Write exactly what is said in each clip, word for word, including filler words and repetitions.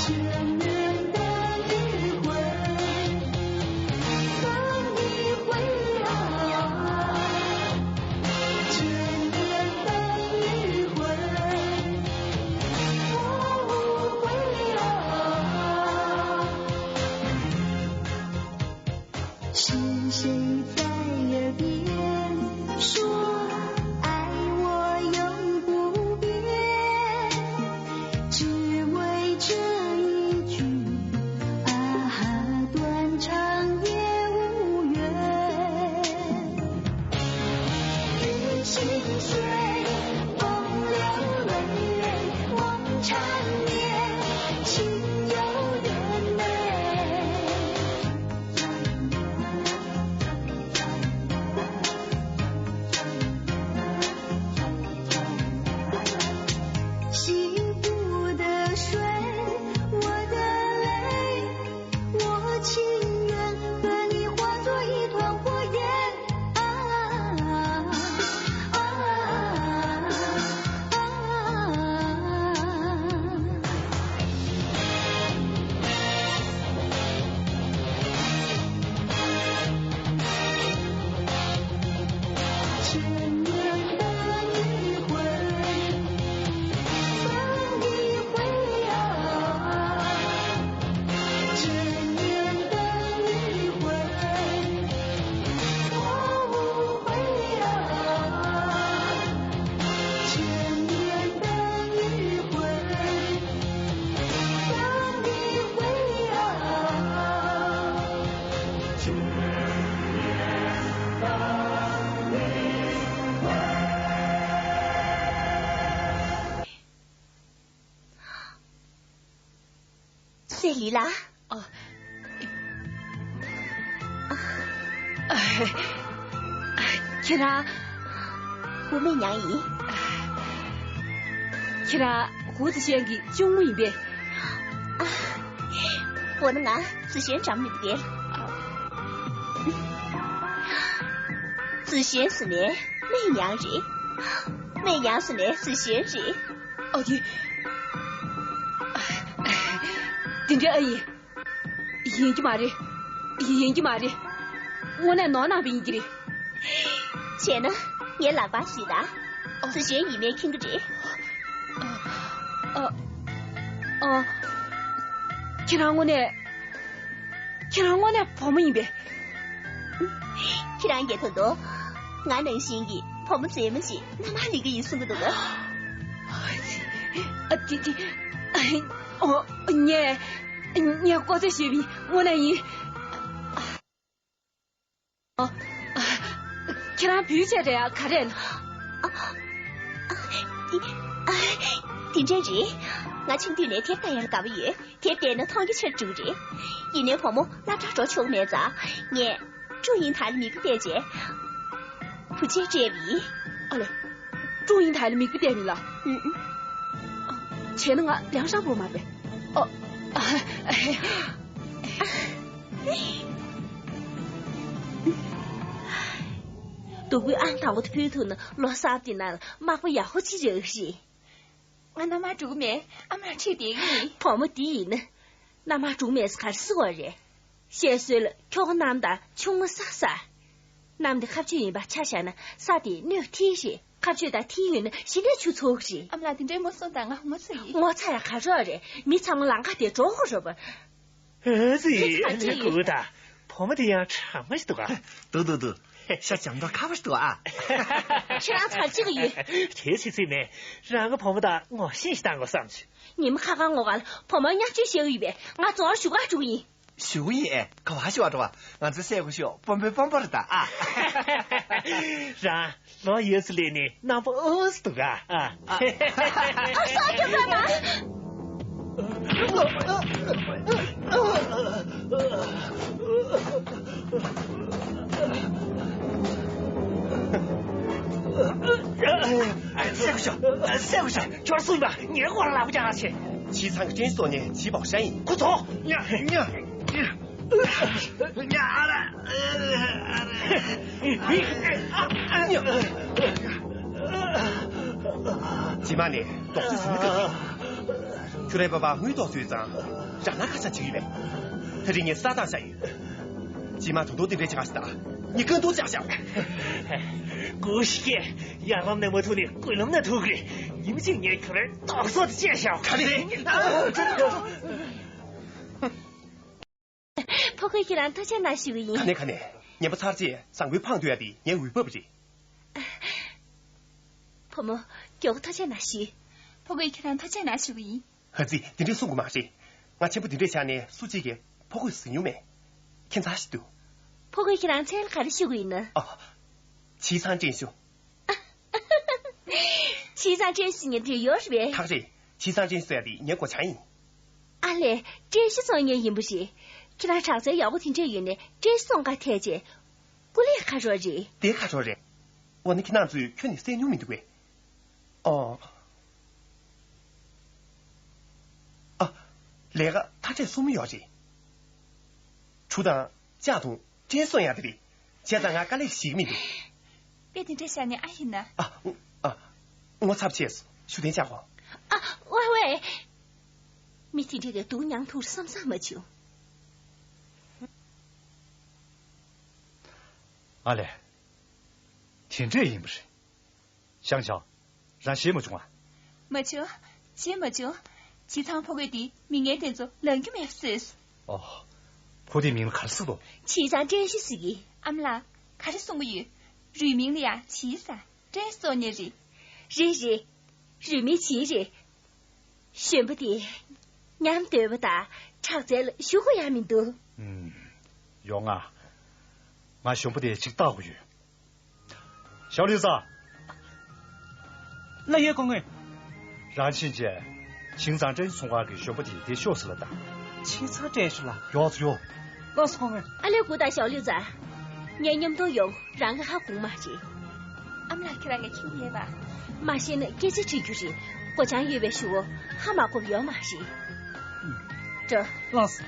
千年等一回，等一回啊，千年等一回，不回啊。是谁在耳边说，爱我永不变？ 只为这一句，啊，断肠也无怨。雨细水，风流泪，梦缠绵，心有缘美。 幸福的水，我的泪，我情愿和你化作一团火焰。啊，啊，啊。 སྲས་ལི་ལགས། ཨ། ཁྱེད་རང་། ཝུ་མེ་ཉང་ཡིན། ཁྱེད་རང་ཝུ་ཙི་ཤན་གྱི་གཅུང་མོ་ཡིན་པས། ཨ། འོ་ན་ང་ཙི་ཤན་འདྲ་མི་འདུག་གས། ཙི་ཤན་ཟེར་ནས་མེ་ཉང་རེད། མེ་ཉང་ཟེར་ནས་ཙི་ཤན་རེད། ཨ་དེ། དེ་འདྲ་ཨ་ཡིན། ཡིན་གྱི་མ་རེད། ཡིན་གྱི་མ་རེད། དངོས་གནས་ནོར་གནང་བ་ཡིན་གྱི་རེད། བྱས་ན་ངའི་ལག་པ་གཟིགས་དང་། ཨ། ཙི་ཤན་ཡིན་མིན་མཁྱེན་གྱི་རེད། ཨ། ཨ། ཨ། ཁྱེད་རང་དངོས་གནས། ཁྱེད་རང་དངོས་གནས་བུ་མོ་ཡིན་པས། ཁྱེད་རང་གིས་ད་དུང་ང་ནང་བཞིན་གྱི་བུ་མོ་མཛེས་མ་ཞིག་མནའ་མ་ལེན་གྱི་ཡིན་གསུང་གི་འདུག་ག། ཨ། དེ་དེ། ཨ། ཨོ། ངས། ངས་ལྐོག་རྫུན་བཤད་པ་ཡིན། དངོས་གནས་ཡིན། ཨ། ཁྱེད་རང་བུ་བྱས་རེད་ཡ། ག་རེ་ཡིན། ཨ། ཨ། དེ། ཨ། དེ་འདྲ་རེད། ང་ཆུང་དུས་ནས་དེབ་ལྟ་ཡག་དགའ་པོ་ཡོད། དེབ་བལྟས་ན་མཐོང་རྒྱ་ཆེར་འགྲོ་གི་རེད། ཡིན་ནའི་བུ་མོ་སློབ་གྲྭར་འགྲོ་ཆོག་གི་མེད་ཙང་ངས་ཀྲུང་ཡིན་ཐའི་ལ་མིག་དཔེ་བལྟས་རྗེས་བུ་བྱས་སྤྲད་པ་ཡིན། ཨ་ལེ། ཀྲུང་ཡིན་ཐའི་ལ་མིག་དཔེ་བལྟས་པ་ཡིན་ལ། ཨུ། ཨུ། བྱས་ན་ང་ལིའང་ཧྲན་བུ་མ་རེད། ཨ། ཨ། སྡུག་པོའི་ཨང་དང་པོ་དེ་ཕུལ་ཐུབ་ན་ལོ་གསར་དེ་ནང་ལ་མག་པ་ཡག་པོ་ཅིག་རག་གི་རེད། ང་མནའ་མ་འགྲོ་གི་མེད། ཨ་མ་ལགས་ཁྲིད་བསྡད་ཀྱི་ཡིན། བུ་མོ་འདི་ཡིན་ན། མནའ་མ་འགྲོ་མེད་ཟེར་ག་རེ་ཟེར་བ་རེད། བཤད་སྲོལ་ལ་ཁྱོ་ག་མནའམ་དང་ཆུང་མ་ས་ས། མནའམ་དེ་ཁ་གཅོད་ཡིན་པ་ཆ་བཞག་ན་ས་དེ་སྣོད་མཐིལ་རེད། ཁ་གཅོད་དང་མཐིལ་ཡོད་ན་གཞི་ནས་ཆུ་ཚོར་གི་རེད། ཨ་མ་ལགས་དེ་འདྲའི་མོ་སོང་དང་ང་ངོ་ཚ་ཡིན། ངོ་ཚ་ཡ་ག་རེ་རེད། མི་ཚང་མ་ལམ་ཁ་དེ་འགྲོ་དགོས་རེད་པ། ཨ་ཙི། ཁྱེད་ཚོ་ག་རེ་ཡིན། གུ་ད། བུ་མོ་དེ་ཡང་དྲང་མོ་ཞིག་འདུག་ག། འདུག་འདུག་འདུག། ཤ་འཇམ་ཏོག་ཁ་པོ་ཞིག་འདུག་ཨ། ཁྱེད་རང་ཚར་གཅིག་ཡོད། དེ་ཚིག་ཚིག་མེད། རང་གི་བུ་མོ་དང་ངོ་ཤེས་ཤིག་བཏང་དགོས་བསམ་བྱུང་། ཉི་མ་ཁ་ཁ་ངོ་ག་ལ་བུ་མོ་བརྙས་བཅོས་བྱེད་ཀྱི་ཡོད་པས་ང་རྫོང་བཞུགས་ག་འགྲོ་གི་ཡིན། བཞུགས་ཡིན་ཨེ། ག་བ་ཞུ་བ་འགྲོ་བ། ང་ཚོའི་སྲས་སྐུ་ཞབས་སྤོམ་པོའི་སྤོམ་པོ་རེད་ད་ཨ། རང་ལོ་ཡོད་ཚད་ལས་ནི་རྣམ་པ་ཨུ་སུ་འདུག་ག་ཨ། ཨ་སོགས་རྒྱབ་པ་མ། ཨ། སྲས་སྐུ་ཞབས། སྲས་སྐུ་ཞབས། ཁྱོད་སུ་ཡིན་པ་ངའི་སྐོར་ལ་ལབ་རྒྱག་ཆེ། བྱས་ཙང་གི་སྐྲན་སོགས་ནས་བྱིས་པ་ཤ་ཡིན། ཁོ་ཚོ། ཉ་ཉ། རྗེས་མ་ནས་རྡོག་རྩ་ཟིན་ན་དགའ་གི། ཁྱོད་རའི་པ་ཕ་དངུལ་ཐོག་བཟོས་ཙང་རང་ན་ཁ་ཆ་བྱེད་ཀྱི་ཡོད་པས། ད་རིང་ངས་ས་དང་ཤ་ཡོད། རྗེས་མ་དོ་དོ་དེ་འདྲས་བྱེད་ག་ཞིག་ད། ངས་ཀུན་ཏུ་བཅག་བཞག་ཀུ་ཤི་ཀེ། ཡར་ལམ་ནས་མ་ཐུག་ནས་ཀུན་ལམ་ནས་ཐུག་གི་རེད། ཉིན་གཅིག་ངས་ཁྱོད་རའི་ཏོག་ཙམ་དེ་བཅད་བཞག་ག་རེ། ཕོ་རྒོད་ཁྱེད་རང་ཐུགས་རྗེ་གནང་ཞུ་གི་ཡིན། ག་ནས་ག་ནས། ངན་པ་ཚར་རྗེས་བཟང་པོའི་འཕང་བསྟོད་ཡ་དེ་ངའི་འོས་བབ་རེད། བུ་མོ། མགྱོགས་པོ་ཐུགས་རྗེ་གནང་ཞུས། ཕོ་རྒོད་ཁྱེད་རང་ཐུགས་རྗེ་གནང་ཞུ་གི་ཡིན། ཧ་ཙི། དེ་འདྲས་གསུང་དགོས་མ་རེད། ང་ཆེན་པོ་དེ་འདྲས་བཞག་ནས་སུ་གཅིག་གིས་ཕོ་རྒོད་ཟེར་མྱོང་མེད། ཁྱད་མཚར་ཞིག་འདུག་ཕོ་རྒོད་ཁྱེད་རང་མཚན་ལ་ག་རེ་ཞུ་གི་ཡིན་ན། ཨ། བྱས་ཙང་དྲན་ཞུ། བྱས་ཙང་དྲན་ཞུ་ཟེར་མཁན་དེ་ཡོད་རེད་པས། ཁག་རེད། བྱས་ཙང་དྲན་ཞུ་ཟེར་ཡ་དེ་ངའི་སྒོ་བྱང་ཡིན། ཨ་ལས། དྲན་ཤེས་སོང་ངེས་ཡིན་པ་རེད། ཁྱེད་རང་དྲག་རྩལ་ཡག་པོ་དེ་འདྲས་ཡོད་ནས་དྲན་ཤེས་སོང་ག་ཐད་ཅེ། སྐུ་ལས་ཁ་རོག་རེད། དེ་ཁ་རོག་རེད། འོ་ན་ཁྱེད་རང་ཚོས་ཁྱོན་ནས་བསད་མྱོང་མི་འདུག་གས། ཨོ། ཨ། ལས་ཀ་ཐ་དད་གསུམ་ཡོད་རེད། གྲུ་དང་ལྕགས་དང་། དྲན་སོང་ཡ་དེ་རེད། བྱས་ཙང་ང་དཀའ་ལས་ཞིག་མི་འདུག་དཔེ་དེ་འདྲ་བཞག་ནས་ཨ་ཡིན་ན། ཨ། ཨ། ངོ་ཚབ་ཆེ། ཞུ་དན་བཅག་གོ། ཨ། ཝེ་ཝེ། མི་དེ་འདྲས་ཀྱི་སྡུག་མྱངས་ཐུག་བསམ་བསམ་མ་བྱུང་། ཨ་ལས། དེ་འདྲས་ཡིན་པ་རེད། ཤང་ཆའོ། རང་ཞེད་མ་བྱུང་ང་། མ་བྱུང་། ཞེད་མ་བྱུང་། བྱས་ཙང་ཕོ་རྒོད་དེ་མི་ངན་དེ་ཚོ་ལངས་རྒྱུ་མེད་ཟེར། ཨོ། ཕོ་དེའི་མིང་ལ་ག་རེ་ཟེར་དོ། བྱས་ཙང་དྲན་ཤེས་ཟེར་གི། ཨ་མ་ལགས། ག་རེ་གསུང་གི་ཡོད། རུས་མིང་ལ་ཡ་བྱས་ས་དྲན་སོང་ནི་རེད། རེད་རེད། རུས་མིང་བྱས་རེད། གཞོན་པ་དེ་ཉམས་དོད་པ་དང་དྲག་རྩལ་ལ་ཞུ་དགོས་ཡ་མི་འདུག་ཨུམ། ཡོང་ང་། ང་གཞོན་པ་དེ་ཅིག་བལྟ་དགོས་ཡོད། ཞའོ་ལི་ཙང་། ལགས་ཡོད་སྐུ་ངོ། རང་ཕྱིན་ཆད། ཆིང་ཚང་ཀྲན་ཚོང་ཁང་གི་གཞོན་པ་དེ་འདིར་ཤོག་ཟེར་ལབ་དང་། ཆིང་ཚང་ཀྲན་ཞུ་ལ། ཡོང་ཟེར་ཡོང་། ལགས་སོ་སྐུ་ངོ། ཨ་ལས་སྐུ་ངོ། ཞའོ་ལི་ཙང་། ངས་མཉམ་དུ་ཡོང་། རང་གི་ཧ་གོ་མ་རེད། ཨ་མ་ལགས། ཁྱེད་རང་ངས་མཁྱེན་ཡས་པ། མ་ཤེས་ན་སྐད་ཆ་དྲི་རྒྱུ་རེད། སྒོ་བྱང་ཡོད་པའི་ཞུ་བོ་ཧ་མ་གོ་བ་ཡོད་མ་རེད། འགྲོ། ལགས་སོ།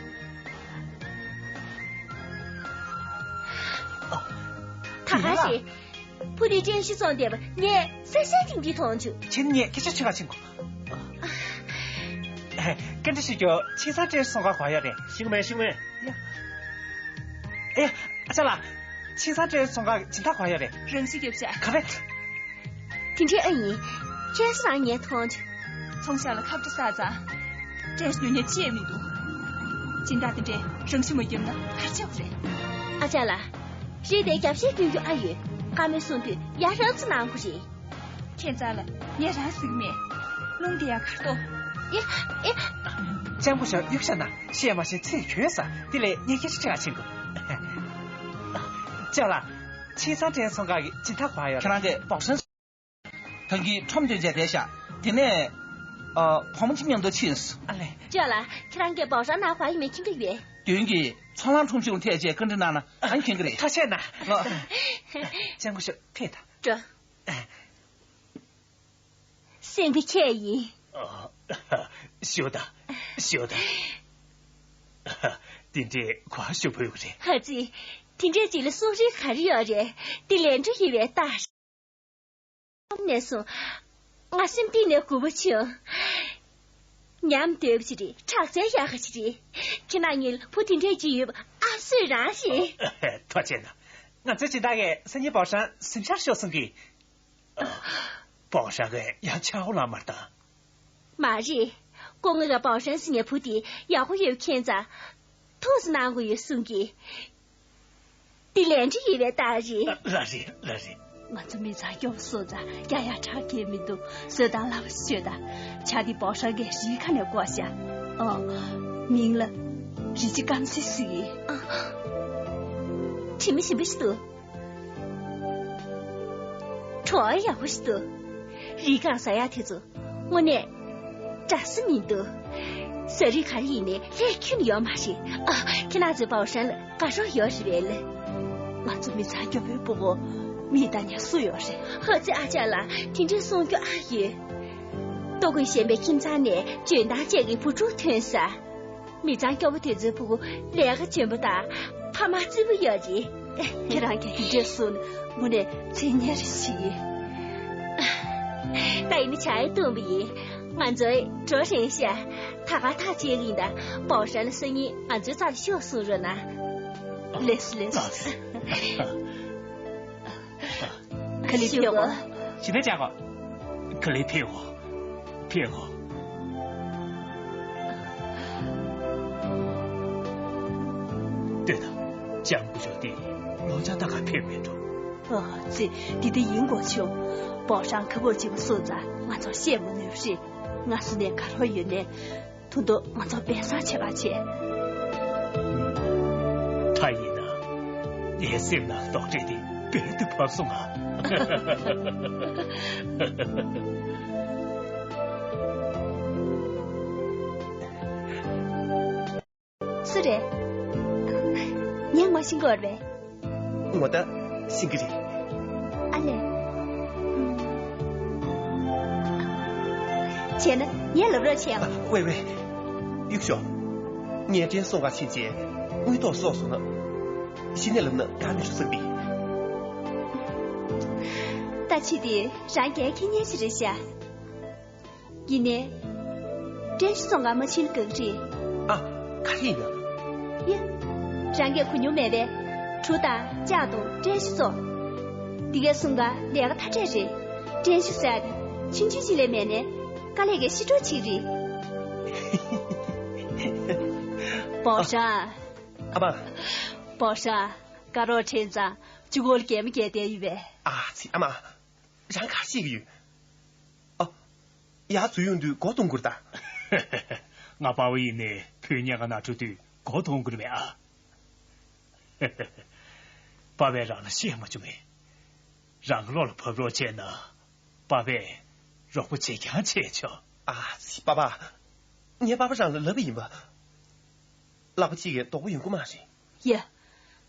ད་ག་རེད། བུ་དེ་ཀྲན་ཤིས་ཚོང་སྡེ་བ་ངས་ས་ཤ་ཐིང་གིས་མཐོང་བྱུང་། ཁྱེད་ངས་སྐད་ཆ་ཆེ་ག་ཕྱིན་གོ། ཀན་ཏི་ཤི་ཀྱོ་ཆིང་ས་ཀྲན་སོང་ག་གོ་ཡོད་རེད། ཤིང་མེ་ཤིང་མེ། ཨེ། ཨ་ཅག་ལགས། ཆིང་ས་ཀྲན་སོང་ག་སྦྱིན་བདག་གོ་ཡོད་རེད། རང་ཤི་རྒྱབ་ཤག་ག་རེ། དེ་འདྲའི་ཨ་ཡིན། ཁྱེད་རང་ངས་མཐོང་བྱུང་། ཚོང་ཤག་ལ་ཁ་བྲལ་ས་ཙང་། ཀྲན་ཤིས་ཉོ་ཉེས་ཅི་ཡང་མི་འདུག་སྦྱིན་བདག་དེ་འདྲས་རང་ཤི་མ་བརྒྱབ་ན་ག་རེ་བྱེད་དགོས་རེད། ཨ་ཅག་ལགས། རེད་དེ་རྒྱབ་བཤད་སྐྱོན་རྒྱུ་ཨ་ཡོད། བཀའ་མོལ་གསུང་དུས་ཡ་རབས་ཚོ་གནང་དགོས་རེད། ཁྱེད་ཚང་ལ་ངས་རང་ཟེར་གི་མེད། རླུང་དེ་ཡང་གར་གཏོང་། ཨེ། ཨེ། སྤྱང་པོ་ཞོག་གཡུག་ཤ་ན་བཤད་མ་ཤེས་ཚེ་གྱོད་ས་དེ་ལས་ངས་སྐད་ཆ་ཁྲི་ག་ཕྱིན་དགོས། ཅོག་ལ། ཆིང་ས་ཀྲན་སོང་ག་གི་སྦྱིན་བདག་ག་ཡོད་རེད། ཁྱེད་རང་གི་པའོ་ཧྲན། ད་གིན་ཁྲོམ་དེ་མཇལ་བསྡད་ཤག་དེ་ནས། ཨ། བུ་མོ་གཅིག་མཉམ་དུ་ཕྱིན་སོང་། ཨ་ལས། ཅོག་ལ། ཁྱེད་རང་གི་པའོ་ཧྲན་ནང་ག་ཡིན་མིན་མཁྱེན་གི་ཡོད། དོན་གྱི་ཚོང་ལམ་ཁྲོམ་གཞུང་ཐད་ཆེད་བཀའ་འདྲི་གནང་ན་ཨང་མཁྱེན་གི་རེད། ཐུགས་རྗེ་གནང་། ལོ། སྤྱང་པོ་ཞོག་ཕེབས་དང་། འགྲོ། སེམས་པ་ཁྱད་ཡིན། ཞོག་དང་། ཞོག་དང་། དེ་འདྲས་གོ་ཞོག་ཕོད་རེད། ཧ་ཙི། དེ་འདྲས་ཅིག་ལ་གསུང་རིན་ག་རེ་ཡོད་རེད། དེ་ལན་འགྲོ་ཡིན་པའི་རྟགས། ནས་སོང་། ང་སེམས་གཏིང་ནས་མགུ་པོ་ཆུང་། ཉམས་དོད་པ་ཅིག་རེད། དྲག་རྩལ་ཡག་ག་ཅིག་རེད། ཁྱེད་རྣམ་གཉིས་ལ་བུ་དེ་འདྲས་ཅིག་ཡོད་པ་ཨ་སུས་རང་ཤེས། ཐུགས་རྗེ་གནང་། ང་ཚོའི་སྦྱིན་བདག་གིས་སང་ཉིན་པའོ་ཧྲན་གཟིམ་ཤག་ཤོག་གསུང་གི། པའོ་ཧྲན་གིས་ཡང་ཆག་སྒོ་ལངས་མ་རེད་ད། མ་རེད། སྐུ་ངོ་གིས་པའོ་ཧྲན་ཟེར་མཁན་བུ་དེ་ཡག་པོ་ཡོད་མཁྱེན་ཙང་། ཐུགས་སུ་གནང་དགོས་ཡོད་གསུང་གི། འདི་ལན་འདྲི་ཡོད་པའི་རྟགས་རེད། ལགས་རེད། ལགས་རེད། ང་ཚོ་མི་ཚང་སྐྱོ་པོ་སོང་ཙང་ཡ་ཡ་གྲགས་ཁེལ་མི་འདུག་བཟོད་དང་ལྷག་པ་ཞིག་ཤོད་དང་། ཇ་འདི་པའོ་ཧྲན་གིས་རིའི་ཁ་ནས་བསྐོལ་ཤག་ཨ། མིང་ལ་རི་ཆི་སྐམ་སེ་ཟེར་གི། ཨ། དྲི་མ་ཞིམ་པོ་ཞིག་འདུག་གྲོགས་ཡག་པོ་ཞིག་འདུག་རི་སྒང་ཟ་ཡག་དེ་ཚོ་དངོས་གནས་འདྲ་ས་མི་འདུག་ཟ་རིགས་ག་རེ་ཡིན་ནའི་ལྷད་ཁྱོན་ཡོད་མ་རེད། ཨ། ཁྱེད་རང་ཚོའི་པའོ་ཧྲན་ལ་དགའ་རོགས་ཡོད་རེད་པས། ང་ཚོ་མི་ཚང་སྐྱོ་པོའི་སྤུ་གུ་མིས་བལྟ་མཁན་སུ་ཡོད་རེད། ཧ་ཙི། ཨ་ཅག་ལགས། དེ་འདྲའི་གསུང་རྒྱུ་ཨ་ཡོད། ལྟོ་གོས་ཞན་པའི་ཁྱིམ་ཚང་ནས་འཇོན་ཐང་ཅན་གྱི་བུ་ཕྲུག་ཐོན་ས། མི་ཚང་སྐྱོ་པོ་དེ་ཚོའི་ཕྲུ་གུ་ལས་ཀ་འཇོན་པོ་དང་ཕ་མ་བརྩི་བོ་ཡོད་རེད། ཁྱེད་རང་གིས་དེ་འདྲས་གསུངས་ན་དངོས་གནས་མཚན་སྙན་རེ་ཞིག་ཡིན། ད་ཡིན་ན་ཇ་ཡང་བཏུངས་པ་ཡིན། ང་ཚོའི་འགྲོ་རན་ཤག་ད་ག་ཐག་བཅད་ཡིན་ད། པའོ་ཧྲན་ལ་སང་ཉིན་ང་ཚོའི་རྩར་ཤོག་གསུང་རོགས་གནང་། ལགས་སོ་ལགས་སོ། ག་ལེར་ཕེབས་འོ། ཇི་ལྟར་བྱ་དགོས། ག་ལེར་ཕེབས་འོ། ཕེབས་འོ། ལྟོས་དང་། ལྕམ་སྐུ་ཞབས་དེ་ལོ་ཆ་ད་ག་ཕེབས་མེད་འགྲོ། ཨ་ཙི། འདི་འདི་ཡིན་དགོས་བྱུང་། པའོ་ཧྲན་ཁ་པར་བྱེད་པ་སོང་ཙང་ང་ཚོར་བཤད་མ་ནུས་པ་རེད། ང་སུ་ནས་ག་རོགས་ཡོད་ནས། ཐུང་ཐུང་ང་ཚོ་སྦས་གསང་བྱེད་པ་བྱེད། ད་ཡིན་ན། ངའི་སེམས་ནང་རྡོག་ཁྲེས་དེ་བོད་དུ་བབས་སོང་ང་། སུ་རེད། ངས་ངོ་ཤེས་ཀྱི་ཡོད་རེད་པས། ངོ་ད་ཤེས་ཀྱི་རེད། ཨ་ལས། བྱས་ན་ངས་ལབ་རོགས་བྱེད་ཨ། ཝེ་ཝེ། གཡུག་ཞོག་ངས་དྲན་སོང་ག་ཕྱིན་ཆད་དངུལ་ཐོག་སོགས་སོང་ན། གཞི་ནས་ལབ་ན་ཡག་མི་ཤོག་བསམ་པས། ད་ཕྱི་དེ་རང་རྒྱལ་ཁྱི་ཉལ་ཞིག་རེད་ཤག་ཡིན་ནའི། བཀྲ་ཤིས་ཚོང་ཁང་མ་ཕྱིན་གང་རེད། ཨ། ག་རེ་ཡིན་ན། ཡ། རང་གིས་གོ་མྱོང་མེད་པས། གྲུ་དང་ལྕགས་དང་བཀྲ་ཤིས་ཚོ། འདི་གའི་གསུམ་ཀ་ལས་ཀ་མཐའ་བྲལ་རེད། བཀྲ་ཤིས་ཟེར་ཡ་དེ་ཆུང་ཆུང་ཅིག་ལས་མེད་ནས། དཀའ་ལས་ཀའི་ཤི་འགྲོ་ཅིག་རེད། པའོ་ཧྲན། ཨ་མ། པའོ་ཧྲན། དགའ་རོགས་དྲན་ཙང་གཅིག་པོ་ལ་གད་མོ་བགད་བསྡད་ཡོད་པས། ཨ་ཙི། ཨ་མ། རང་ག་རེ་བཤད་ཀྱི་ཡོད། ཨ། ཡར་འཛུལ་ཡོང་དུས་སྒོ་རྡུང་དགོས་རེད་ད། ང་པ་ཕ་ཡིན་ནའི་བུ་ཉལ་ཁང་ནང་འགྲོ་དུས་སྒོ་རྡུང་དགོས་མེད་ཨ། པ་ཕས་རང་ལ་བཤད་མ་བྱུང་ངས། རང་གི་བློ་ལ་བབས་རོགས་བྱས་ན། པ་ཕས་རོགས་པ་བྱེད་རྐྱང་བྱས་ཆོག་ཨ་ཙི། པ་ཕ། ངས་པ་ཕ་རང་ལ་ལབ་པ་ཡིན་པ། ལག་པ་གཅིག་གིས་རྡོག་པོ་ཡོང་གི་མ་རེད། ཡ།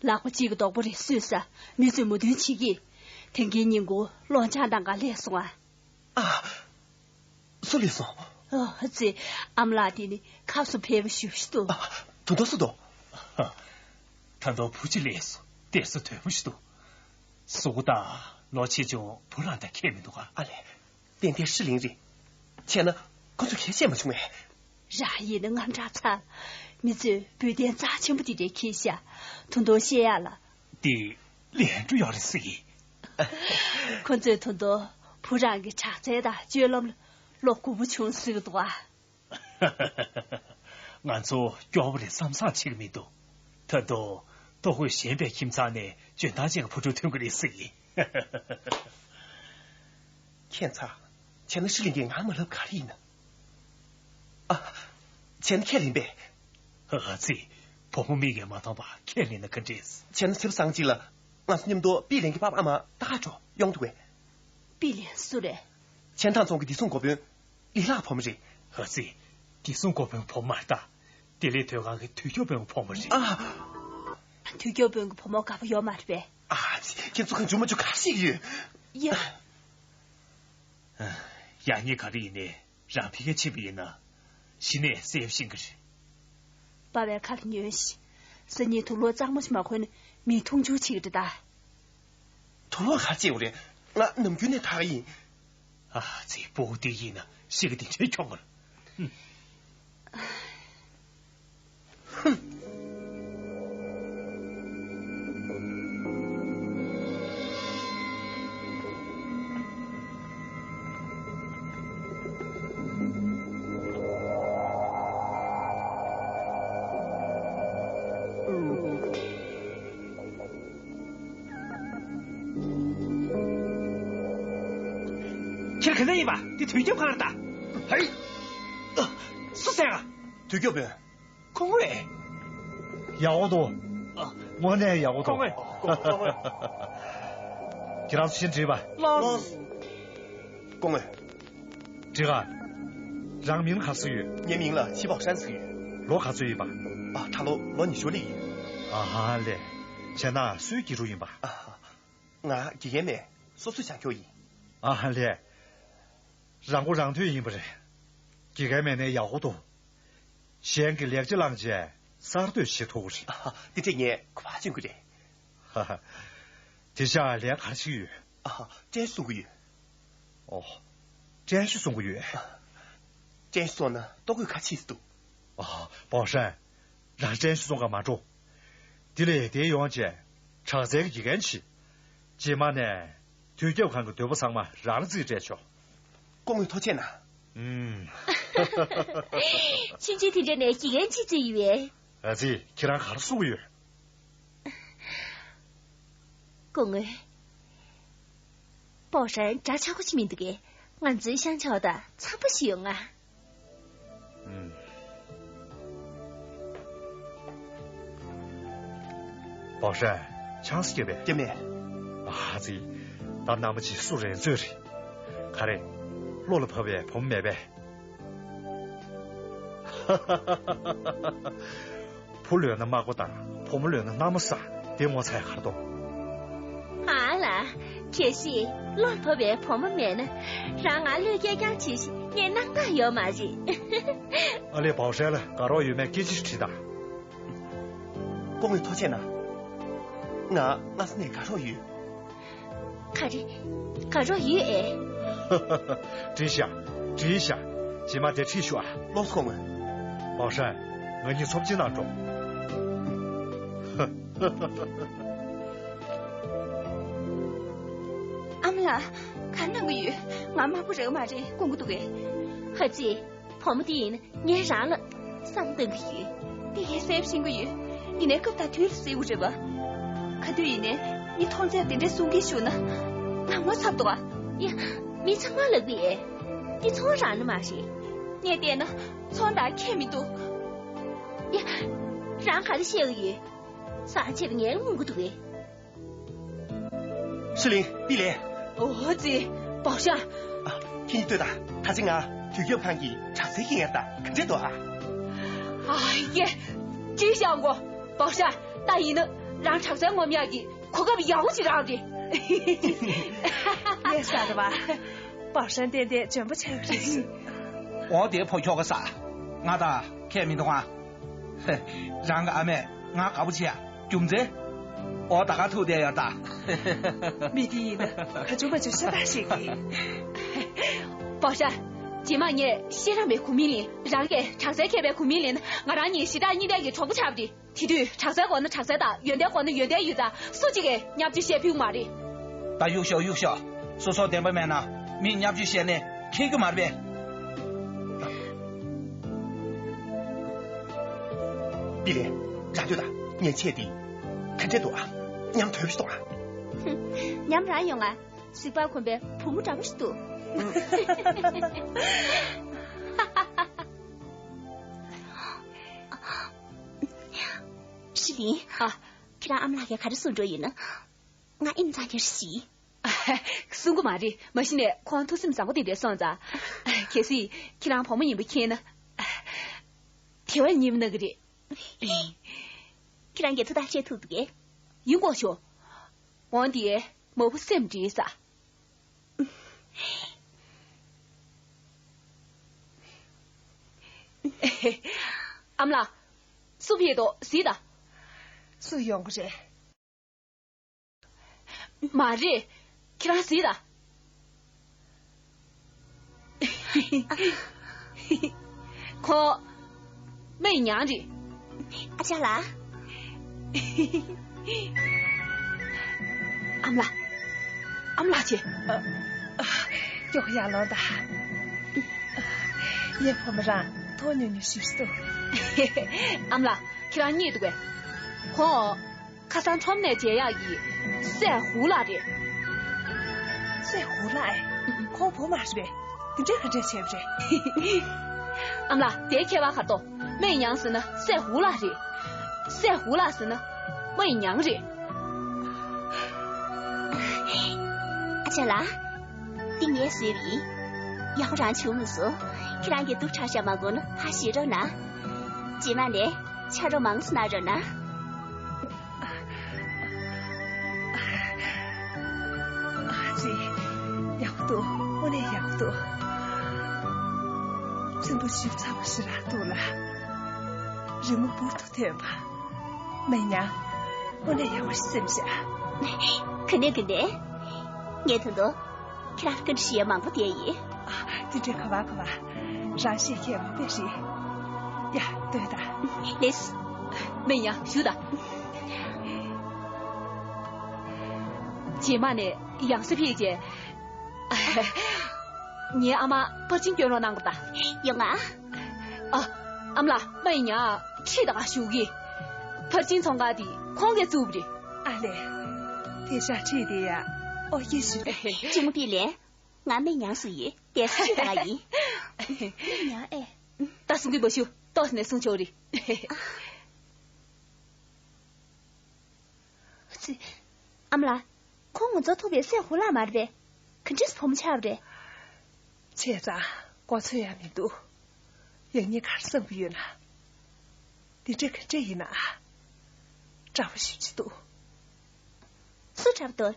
ལག་པ་གཅིག་གིས་རྡོག་པོ་རེད་སུས་ཟེར། མི་ཚོས་མོས་མཐུན་བྱེད་ཀྱི། དེང་གི་ཉིན་གུང་སློབ་སྦྱོང་གནང་ག་སླེབས་སོང་ཨ། ཨ། སུ་སླེབས་སོང་། ཨ་ཙི། ཨ་མ་ལགས་དེ་ནི་ཁ་སོ་ཕལ་པོ་ཞེ་པོ་ཞིག་འདུག་ཨ། ད་དུང་སུ་འདུག་ད་དུང་བུ་གཅིག་སླེབས་སོང་། བསྡད་ས་དོད་པོ་ཞིག་འདུག་གཟུགས་པོ་དང་ལོ་ཆེ་ཆུང་བུ་རང་དང་ཁྱད་མི་འདུག་ག་ཨ་ལས། ཏན་ཏན་ཧྲི་ལིང་རེད། བྱས་ན་ཁོ་ཚོས་གང་བཤད་མ་བྱུང་ངས། རང་ཡིན་ན་དངངས་སྐྲག་ཚ། མི་ཚོས་འབུལ་རྟེན་རྩ་ཆེན་པོ་དེ་འདྲ་འཁྱེར་ཤག་ཐུང་ཐུང་བཤད་ཡག་ལ། དེ་ལན་འགྲོ་ཡག་རེད་ཟེར་གི། ཁོ་ཚོས་ཐུང་ཐུང་བུ་རང་གི་དྲག་རྩལ་དང་སྤྱོད་ལམ་ལ་བློ་མགུ་པོ་ཆུང་ཟེར་གི་འདུག་ཨ། ང་ཚོ་སྐྱོ་པོ་རེད་བསམ་བསམ་བྱེད་ཀྱི་མི་འདུག་ད་དུང་ལྟོ་གོས་ཞན་པའི་ཁྱིམ་ཚང་ནས་འཇོན་ཐང་ཅན་གྱི་བུ་ཕྲུག་ཐོན་གྱི་རེད་ཟེར་གི། ཁྱད་མཚར། བྱས་ན་ཧྲི་ལིང་གིས་ང་མ་ལབ་ག་རེ་ཡིན་ན། ཨ། བྱས་ན་ཁས་ལེན་པས། ཨ་ཙི། བུ་མོ་མིག་གིས་མ་མཐོང་བ་ཁས་ལེན་ན་ག་འདྲས། བྱས་ན་ཚེས་པ་སང་གཅིག་ལ་ང་ཚོ་མཉམ་དུ་པི་ལིང་གི་པ་ཕ་ཨ་མ་ད་ག་འགྲོ་ཡོང་འདུག་གས། པི་ལིང་སུ་རེད། ཆན་ཐང་ཚོང་གི་བདེ་སྲུང་འགོ་དཔོན་ལི་ལགས་བུ་མོ་རེད། ཨ་ཙི། བདེ་སྲུང་འགོ་དཔོན་བུ་མོ་མ་རེད་ད། བདེ་ལེགས་སྡོད་ཁང་གི་དུས་སྐྱོབ་དཔོན་བུ་མོ་རེད། ཨ། དུས་སྐྱོབ་དཔོན་གྱི་བུ་མོ་དགའ་པོ་ཡོད་མ་རེད་པས། ཨ་ཙི། ཁྱེད་ཚོ་གང་བྱུང་མ་བྱུང་ག་རེ་བཤད་ཀྱི་ཡོད། ཡ། ཡག་ཉེས་ག་རེ་ཡིན་ནའི་རང་ཕ་གིར་ཕྱིན་པ་ཡིན་ན། གཞི་ནས་སེམས་ཤིང་གི་རེད། པ་ཕའི་ཁ་ལ་ཉོན་ཞིག་སང་ཉིན་དུག་ལོག་གཙང་མ་ཞིག་མ་གོན་ན་མིས་མཐོང་ཆུང་བྱེད་ཀྱི་རེད་ད། དུག་ལོག་ག་རེ་བྱེད་དགོས་རེད། ང་ནམ་རྒྱུན་ནས་ད་ག་ཡིན། ཨ་ཙི། སྤུ་གུ་དེ་ཡིན་ན་ཤི་གི་དེ་འདྲའི་ཁྱོག་མོ་རེད། ཧུམ། ཁྱེད་ག་འདྲ་ཡིན་པ། འདི་དུས་སྐྱོབ་ཁང་རེད་ད། ཧེ། སུ་ཟེར་ཡ། དུས་སྐྱོབ་པས། ཁོང་ངོས། ཡག་པོ་འདུག་ཨ། དངོས་གནས་ཡག་པོ་འདུག་ཁོང་ངོས། ཁོང་ངོས། ཁྱེད་རང་ཚོ་ཕྱིན་དྲིས་པ། ལགས། ཁོང་ངོས། འགྲིག་ག་རང་མིང་ག་ཚོད་ཡོད། ངའི་མིང་ལ་ཆི་པའོ་ཧྲན་ཟེར་གྱི་ཡོད། ལོ་ག་ཚོད་ཡིན་པ། ཨ། ད་ལོ་ལོ་ཉི་ཤུ་སླེབས་ཀྱི་ཡོད། ཨ་ཧ་ལས། བྱས་ན་སུའི་དགེ་ཕྲུག་ཡིན་པ། ཨ། ང་དགེ་རྒན་མེད། སོ་སོས་སྦྱང་རྒྱུ་ཡིན། ཨ་ཧ་ལས། རང་མགོ་རང་ཐོན་ཡིན་པ་རེད། དགེ་རྒན་མེད་ནའི་ཡག་པོ་འདུག་གཞན་གྱི་ལེགས་ཆ་བླངས་རྗེས་གསར་གཏོད་བྱེད་ཐུབ་ཀྱི་རེད། ཨ་ཧ། དེ་འདྲས་ངས་གོ་བ་ལོན་གྱི་རེད། ཧ་ཧ། དེ་བཞག་ལས་ཀ་ག་རེ་བྱེད་ཀྱི་ཡོད། ཨ་ཧ། བཀྲ་ཤིས་སྲུང་གི་ཡོད། ཨོ། བཀྲ་ཤིས་སྲུང་གི་ཡོད། དྲན་གསོ་ན་ལྟོ་གོས་ཁ་ཕྱིས་འདུག་ཨ། པའོ་ཧྲན། རང་དྲན་གསོ་ག་མ་འགྲོ། དེ་ལས་དེ་ཡོང་བྱས། དྲག་རྩལ་གྱི་དགེ་རྒན་བྱེད། རྗེས་མ་ནས། དུས་རྒྱབ་ཁང་གི་འདོད་པ་ཚང་མ་རང་ལ་རྩིས་སྤྲད་ཆོག་སྐུ་ངོ་ཐུགས་རྗེ་གནང་། ཨུམ། ཆུང་ཆུང་དེ་འདྲ་ནས་དགེ་རྒན་བྱེད་རྩིས་ཡོད་པས། ཨ་ཙི། ཁྱེད་རང་ག་རེ་གསུང་གི་ཡོད། སྐུ་ངོ། པའོ་ཧྲན་འདྲ་ཆགས་པོ་ཅིག་མི་འདུག་གས། ང་ཚོའི་ཤང་ཆའོ་དང་འཚམ་པོ་ཞིག་ཡོང་ང་། ཨུམ། པའོ་ཧྲན། ཆང་ས་སྐྱེས་པས། སྐྱེས་མེད། ཨ་ཙི། ད་ནང་པ་ཅིག་སུ་རེད་ཚོད་རེད། ག་རེ། བློ་ལ་བབས་པའི་བུ་མོ་མེད་པས། བུ་ལོན་ན་དམག་པ་དང་བུ་མོ་ལོན་ན་མནའ་མ་ས་དེ་ངོ་ཚ་ཡ་གར་དོ། ཨ་ལ། གལ་སྲིད་བློར་བབས་པའི་བུ་མོ་མེད་ན། རང་ང་བློས་འགེལ་རྐྱང་བྱེད་ཞིག་ངས་སྣང་དག་ཡོད་མ་རེད། ཨ་ལས་པའོ་ཧྲན་ལ་དགའ་རོགས་ཡོད་མེད་སྐད་ཆ་ཞིག་དྲིས་དང་། སྐུ་ངོ་ཐུགས་རྗེ་གནང་། ང་སྔ་ས་ནས་དགའ་རོགས་ཡོད། ག་རེ། དགའ་རོགས་ཡོད་ཨེ། འགྲིག་ཤག་འགྲིག་ཤག་རྗེས་མ་དེ་ཁྲིད་ཤོག་ཨ། ལོག་སོང་ངོ་། པའོ་ཧྲན། ང་གཉིས་འཚམས་ཅིག་གནང་འགྲོ། ཨ་མ་ལགས། ག་རེ་གནང་གི་ཡོད། ང་དམར་པོ་རེད་མ་རེད་དགོངས་ཀྱི་འདུག་གས། ཧ་ཙི། བུ་མོ་དེ་ཡིན་ན་ངས་རང་ལ་བསམ་བཏང་གི་ཡོད། དེ་ངས་གསལ་པོ་ཤེས་ཀྱི་ཡོད། ཡིན་ནའི་སྐབས་དང་དུས་ལ་བརྩི་དགོས་རེད་པ། ག་དུས་ཡིན་ནའི་མི་མཐོང་ཚད་དེ་འདྲའི་གསུང་གིན་བཞུགས་ན། ང་ངོ་ཚ་འདུག་ཨ། ཡ། མི་ཚང་མ་ལབ་གི་ཡོད། འདི་ཚོང་རང་ནི་མ་རེད། ངས་བལྟས་ན་ཚོང་དང་ཁྱད་མི་འདུག་ཡ། རང་ག་རེ་བཤད་གི་ཡོད། སང་ཕྱིར་ངའི་ལ་མོང་གི་འདུག་གས། ཧྲི་ལིང་། པི་ལེ། ཨོ་ཙི། པའོ་ཧྲན། ཨ། ཁྱེད་གཉིས་ལྟོས་དང་། ད་ཅི་ང་དུས་རྒྱབ་ཁང་གི་དྲག་རྩལ་ཤེས་ཡག་དང་ག་འདྲ་འདུག་ཨ། ཨ་ཡེ། ཅི་བྱ་འགོ། པའོ་ཧྲན། ད་ཡིན་ན་རང་དྲག་རྩལ་ངོམ་ཡག་གི་གོ་སྐབས་ཡག་པོ་ཅིག་རག་རེད། ངས་ཟ་རེད་བ། པའོ་ཧྲན་ཏན་ཏན་འཇོན་པོ་ཆགས་རེད། འོ་དེ་ཕོ་ཁྱོ་ག་ས། ང་དང་ཁྱད་མི་འདུག་ཨ། རང་གི་ཨ་མས་ང་དགའ་པོ་བྱེད་ཡ་རྒྱུ་མཚན། ཨོ་ད་ག་ཐུག་བསྡད་ཡོད་ད། མི་དེ་ཡིན་ན་ག་བྱུང་མ་བྱུང་ཤ་སྟག་ཤེས་ཀྱི། པའོ་ཧྲན། རྗེས་མ་ངས་ཤེས་རམས་པའི་གོ་མིང་ལེན། རང་གིས་དྲག་རྩལ་མཁས་པའི་གོ་མིང་ལེན་ན། ང་རང་གཉིས་ཞེ་དྲག་གཉིས་ལྡན་གྱི་གྲོགས་པོ་ཆགས་པ་རེད། དེ་དུས་དྲག་རྩལ་དགོས་ན་དྲག་རྩལ་དང་ཡོན་ཏན་དགོས་ན་ཡོན་ཏན་ཡོད་ཙང་སུ་གཅིག་གིས་བརྙས་བཅོས་བཤད་ཕོད་མ་རེད། ད་གཡུག་ཤོག་གཡུག་ཤོག་སོ་སོ་བདེན་པ་མེད་ན་མིས་བརྙས་བཅོས་བཤད་ནས་ཁེགས་རྒྱུ་མ་རེད་པས། པི་ལེ། རང་ལྟོས་དང་། ངས་བྱས་ཏེ། ག་འདྲས་འདུག་ཨ། ཉམས་དོད་པོ་ཞིག་འདུག་ཨ། ཉམས་རང་ཡོང་ཨ། གཟིག་པ་གོམས་པའི་བུ་མོ་འདྲ་པོ་ཞིག་འདུག་ཧྲི་ལིན། ཨ། ཁྱེད་རང་ཨ་མ་ལགས་ཀྱིས་ག་རེ་གསུང་འགྲོ་ཡིན་ན། ང་ཨིན་ཙང་ཁྱེར་ཤི། གསུང་གི་མ་རེད། མ་གཞི་ནས་ཁོང་ཐུགས་སེམས་བཟང་པོ་དེ་འདྲ་སོང་ཙང་། གལ་སྲིད་ཁྱེད་རང་བུ་མོ་ཡིན་པ་མཁྱེན་ན། དེ་བས་ཉེས་པ་གནང་གི་རེད། ཁྱེད་རང་གིས་ཐུགས་ཐག་བཅད་ཐུབ་འདུག་གས། ཡིན་དགོས་ཤོག་འོན་ཏེ་མ་བུ་སེམས་འགྲིག་ས། ཨ་མ་ལགས། སུ་ཕེབས་འདུག་གཟིགས་དང་། སུ་ཡོང་གི་རེད། མ་རེད། ཁྱེད་རང་གཟིགས་དང་། ཁོ། རྨོ་ཡི་ཉང་རེད། ཨ་ཅག་ལགས། ཨ་མ་ལགས། ཨ་མ་ལགས་ཀྱིས། ཨ། ཨ། ཀྱོག་ཡར་ལོངས་དང་། ཡེ་ཕོ་མོ་རང་ཐོག་ཉུང་ཉུང་ཞིག་སྟོན། ཨ་མ་ལགས། ཁྱེད་རང་རྙེད་འདུག་གས། ཁོང་། ཁ་སང་ཁྲོམ་ནས་མཇལ་ཡག་གི་སྲས་ཧུ་ལགས་རེད། སྲས་ཧུ་ལགས་ཨེ། ཁོང་བུ་མ་རེད་པས། དེ་འདྲའི་ག་འདྲས་བྱས་པ་རེད། ཨ་མ་ལགས། དེའི་ཁྱད་པར་ག་རེ་འདུག་རྨོ་ཡི་ཉང་ཟེར་ན་སྲས་ཧུ་ལགས་རེད། སྲས་ཧུ་ལགས་ཟེར་ན་རྨོ་ཡི་ཉང་རེད། ཨ་ཅག་ལགས། འདི་ངས་བཟོས་པ་ཡིན། ཡག་པོ་རང་བྱུང་མི་སོང་། ཁྱེད་རང་གིས་སྡུག་དྲགས་བཞག་མ་དགོས་ན་ཕར་བཞེས་རོགས་གནང་། རྗེས་མ་ནས་ཕྱག་རོགས་མང་ཙམ་གནང་རོགས་གནང་། ཨ་ཙི། ཡག་པོ་འདུག་དངོས་གནས་ཡག་པོ་འདུག་རྫུན་པོ་ཞིབ་ཚགས་པོ་ཞིག་རག་འདུག་ལ། རི་མོ་འབུར་དུ་ཐོན་པ། རྨོ་ཡི་ཉང་། དངོས་གནས་ཡག་པོ་ཞིག་སེམས་ཤག་ག་ནས་ག་ནས། ངས་ད་དུང་ཁྱེད་རང་བཀའ་འདྲི་ཞུ་ཡ་མང་པོ་བསྡད་ཡིན། ཨ། དེ་འདྲའི་ག་བ་ག་བ། རང་ཤེས་མཁན་མི་དཔེ་རེད། ཡ། སྡོད་དང་། ལེས། སྨན་ཡང་ཞུ་དང་། རྗེས་མ་ནས་ཡང་སེ་ཕེབས་རྗེས། ངའི་ཨ་མ་ཕར་ཕྱིན་སྐྱོན་རོགས་གནང་དགོས་དང་། ཡོང་ང་། ཨ། ཨ་མ་ལགས། སྨན་ཡང་ཁྲིད་དང་ཞུ་གི། ཕར་ཕྱིན་ཚོང་ཁང་དེ་ཁོང་གིས་བཙུགས་པ་རེད། ཨ་ལས། དེ་ཤ་ཁྲིད་དེ་ཡ། ཨོ་ཡེ་ཞུ་དེ། ཅུང་པི་ལེ། ང་སྨན་ཡང་སུ་ཡིན། དེ་སུ་ཁྲིད་དང་ཡིན། སྨན་ཡང་ཨེ། ད་གསུང་གི་མ་ཞུ། ཏོག་ནས་གསུང་ཆོག་རེད། ཙི། ཨ་མ་ལགས། ཁོང་ང་ཚོ་ཐུག་པའི་སྲས་ཧུ་ལག་མ་རེད་པས། ག་འདྲས་བུ་མོ་ཆགས་པ་རེད། བྱས་ཙང་གོ་ཚོད་ཡང་མི་འདུག་ཡང་ཉེ་གར་བསམ་གྱི་ཡོད་ན། འདི་འདྲ་ག་འདྲ་ཡིན་ན་ཨ། དྲག་པོ་ཞེ་པོ་ཅིག་འདུག་སུ་དྲག་པོ་འདུག་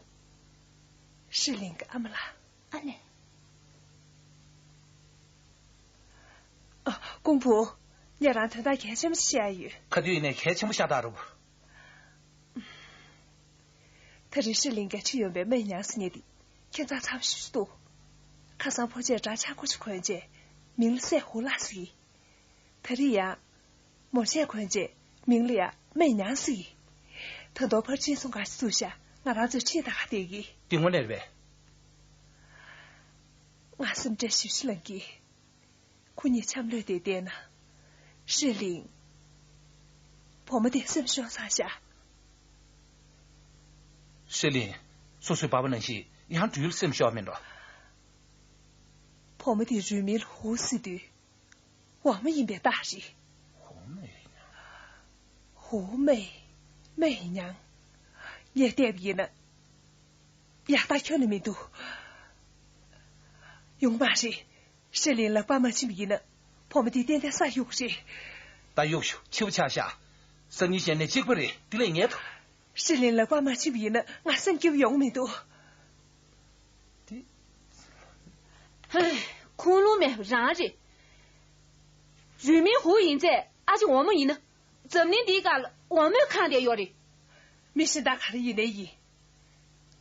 ཧྲི་ལིང་གི་ཨ་མ་ལགས། ཨ་ལས། ཨ། ཀུང་བུ། ངས་རང་དོན་དག་གལ་ཆེན་པོ་ཞིག་བཤད་ཡ་ཡོད། ག་དུས་ཡིན་ནའི་གལ་ཆེན་པོ་ཤ་སྟག་རེད། ད་རེས་ཧྲི་ལིང་ག་ཁྲིད་ཡོང་པའི་སྨན་ཡང་ཟེར་མཁན་དེ་ཁྱད་མཚར་ཚ་པོ་ཞིག་འདུག་ཁ་སང་ཕོ་བྱས་འདྲ་ཆགས་པོ་ཅིག་གོན་རྗེས་མིང་ལ་སྲས་ཧུ་ལགས་ཟེར་གི། ད་རེས་ཡང་མོ་བྱས་གོན་རྗེས་མིང་ལ་ཡང་སྨན་ཡང་ཟེར་གི། ད་དུང་ཕར་ཕྱིན་སོང་ག་ཞིག་འདུག་ཤག་ང་རང་ཚོས་ཁྲིད་ད་ག་བསྡད་གི། འདི་དངོས་གནས་རེད་པས། ང་སེམས་ཁྲལ་ཞེ་པོ་ཅིག་ལངས་གི། ཁོ་གཉིས་འཆམ་ལྷོད་དེ་བསྡད་ན། ཧྲི་ལིང་། བུ་མོ་དེ་སེམས་ཤོར་ཚར་ཤག་ཧྲི་ལིང་། སོ་སོའི་པ་ཕ་ནང་བཞིན་ཡང་སྦྲུལ་ལ་སེམས་ཤོར་མིན་འགྲོ། བུ་མོ་དེ་རུས་མིང་ལ་ཧུ་ཟེར་དུས། ཝང་མ་ཡིན་པའི་རྟགས་རེད། ཧུ་མེ། ཧུ་མེ། སྨན་ཡང་། ངས་བལྟས་པ་ཡིན་ན། ཡག་རྟགས་ཁྱོན་ནས་མི་འདུག་ཡོང་མ་རེད། ཧྲི་ལིང་ལག་པ་མ་ཕྱིན་པ་ཡིན་ན། བུ་མོ་དེ་ཏན་ཏན་ས་གཡུག་རེད། ད་གཡུག་ཤོག་འཕྱི་པོ་ཆགས་ཤག་སང་ཉིན་གཞན་ནས་གཅིག་པ་རེད། དེ་ལས་ངས་ཐུབ། ཧྲི་ལིང་ལག་པ་མ་ཕྱིན་པ་ཡིན་ན་ང་སེམས་སྐྱིད་པོ་ཡོང་མི་འདུག་དེ། ཧེ། ཁུངས་ལུང་མེད་པ་རང་རེད། རུས་མིང་ཧུ་ཡིན་ཚད་ཨ་ཅེ་ཝང་མ་ཡིན་ན། འཛམ་གླིང་འདིའི་སྒང་ལ་ཝང་མའི་ཁང་དེ་ཡོད་རེད། མི་གཞན་དག་ག་རེ་ཡིན་ནའི་ཡིན།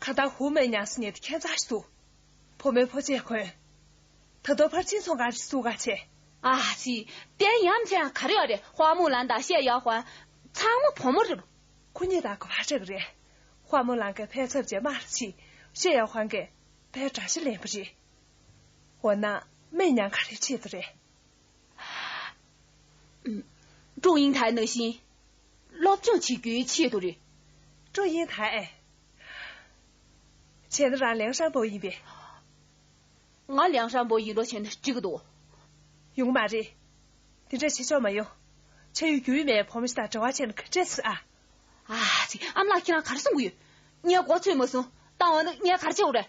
གང་ལྟར་ཧུ་མེ་ཉང་སི་ཉེ་དེ་ཁྱད་མཚར་ཞིག་འདུག་བུ་མོའི་ཕོ་ཆས་གོན། ད་དུང་ཕར་ཕྱིན་སོང་ག་རེ་བཟོ་ག་བྱས། ཨ་ཙི། དེ་ཡང་ཚན་ག་རེ་ཡོད་རེད། ཧྭ་མུའུ་ལན་དང་ཤེ་ཡའོ་ཧུན། ཚང་མ་བུ་མོ་རེད། ཁོ་གཉིས་དང་ག་པར་འདྲ་གི་རེད། ཧྭ་མུའུ་ལན་གྱི་ཕའི་ཚབ་བྱས་མར་ཕྱིན། ཤེ་ཡའོ་ཧུན་གྱི་ཕའི་དགྲ་ཤ་ལེན་པ་རེད། འོ་ན་སྨན་ཉང་ག་རེ་བྱེད་དུ་རེད། ཀྲུང་དབྱིང་ཐའི་ནང་བཞིན་སློབ་སྦྱོང་བྱེད་རྒྱུའི་ཆེད་དུ་རེད། ཀྲུང་དབྱིང་ཐའི་ཨེ། བྱས་ན་རང་ལིའང་ཧྲན་པོ་ཡིན་པས། ང་ལིའང་ཧྲན་པོ་ཡིན་འགྲོ་བྱས་ན་འགྲིག་གི་འདུག་ཡོང་གི་མ་རེད། དེ་འདྲ་བྱེད་ཆོག་མ་ཡོང་། ཆ་ཡོད་རྒྱུས་མེད་བུ་མོ་ཞིག་དང་འབྲེལ་བ་བྱས་ན་ག་འདྲས་ཟེར་ཨ། ཨ་ཙི། ཨ་མ་ལགས་ཁྱེད་རང་ག་རེ་གསུང་གི་ཡོད། ངས་མགོ་ཚོས་མ་སོང་། ད་འོ་ན་ངས་ག་རེ་བྱེད་དགོས་རེད།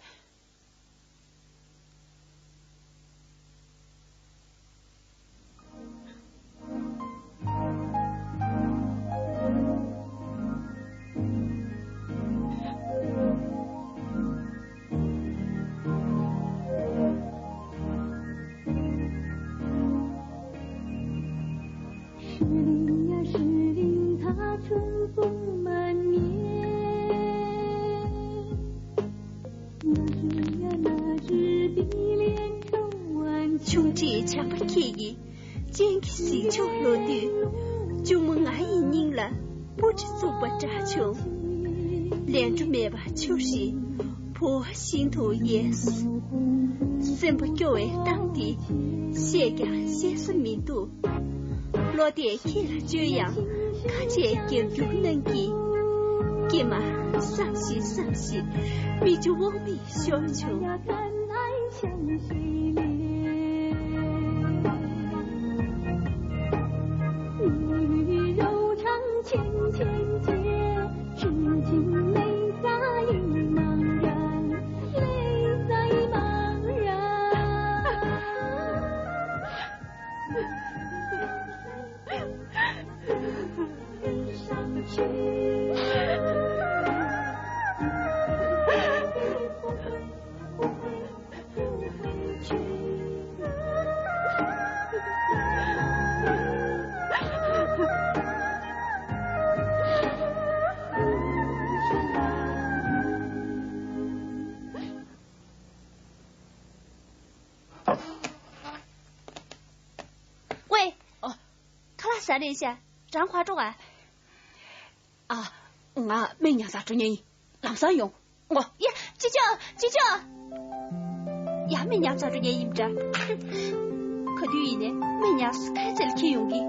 ཆུང་འདྲིས་བྱམས་པ་ཁྱེད་ཡིས་སྤྱན་གྱིས་གཟིགས་ཕྱོགས་ལོག་དུས། གཅུང་མོ་ང་ཡི་སྙིང་ལ་སྤུ་གྲི་བཙུགས་པ་འདྲ་བྱུང་། ལན་གྲུ་མེད་པ་ཆུ་རེད། ཕོ་བ་བཞིན་དུ་ཡལ། སེམས་པ་སྐྱོ་བའི་གཏམ་འདི་བཤད་ཀྱང་བཤད་ས་མི་འདུག་བློ་གཏད་ཁྱེད་ལ་བཅོལ་ཡང་ཁ་ཆད་རྒྱབ་སྐྱུར་གནང་གིས། ཀྱེ་མ། བསམ་ཞིག་བསམ་ཞིག་མིག་ཆུ་འོག་མིན་ཤོར་བྱུང་། ཟ་རེད་ཤག་རང་ཁ་དྲོ་ག་ཨ། ང་སྨན་ཉར་ས་འགྲོ་མཁན་ཡིན། ལམ་སང་ཡོང་། ངོ་། ཡ། ཅི་ཅོ། ཅི་ཅོ། ཡ། སྨན་ཉར་ས་འགྲོ་མཁན་ཡིན་འདྲ། ག་དུས་ཡིན་ནའི་སྨན་ཉར་ས་ཁ་ཚལ་ཁྱེར་ཡོང་གི་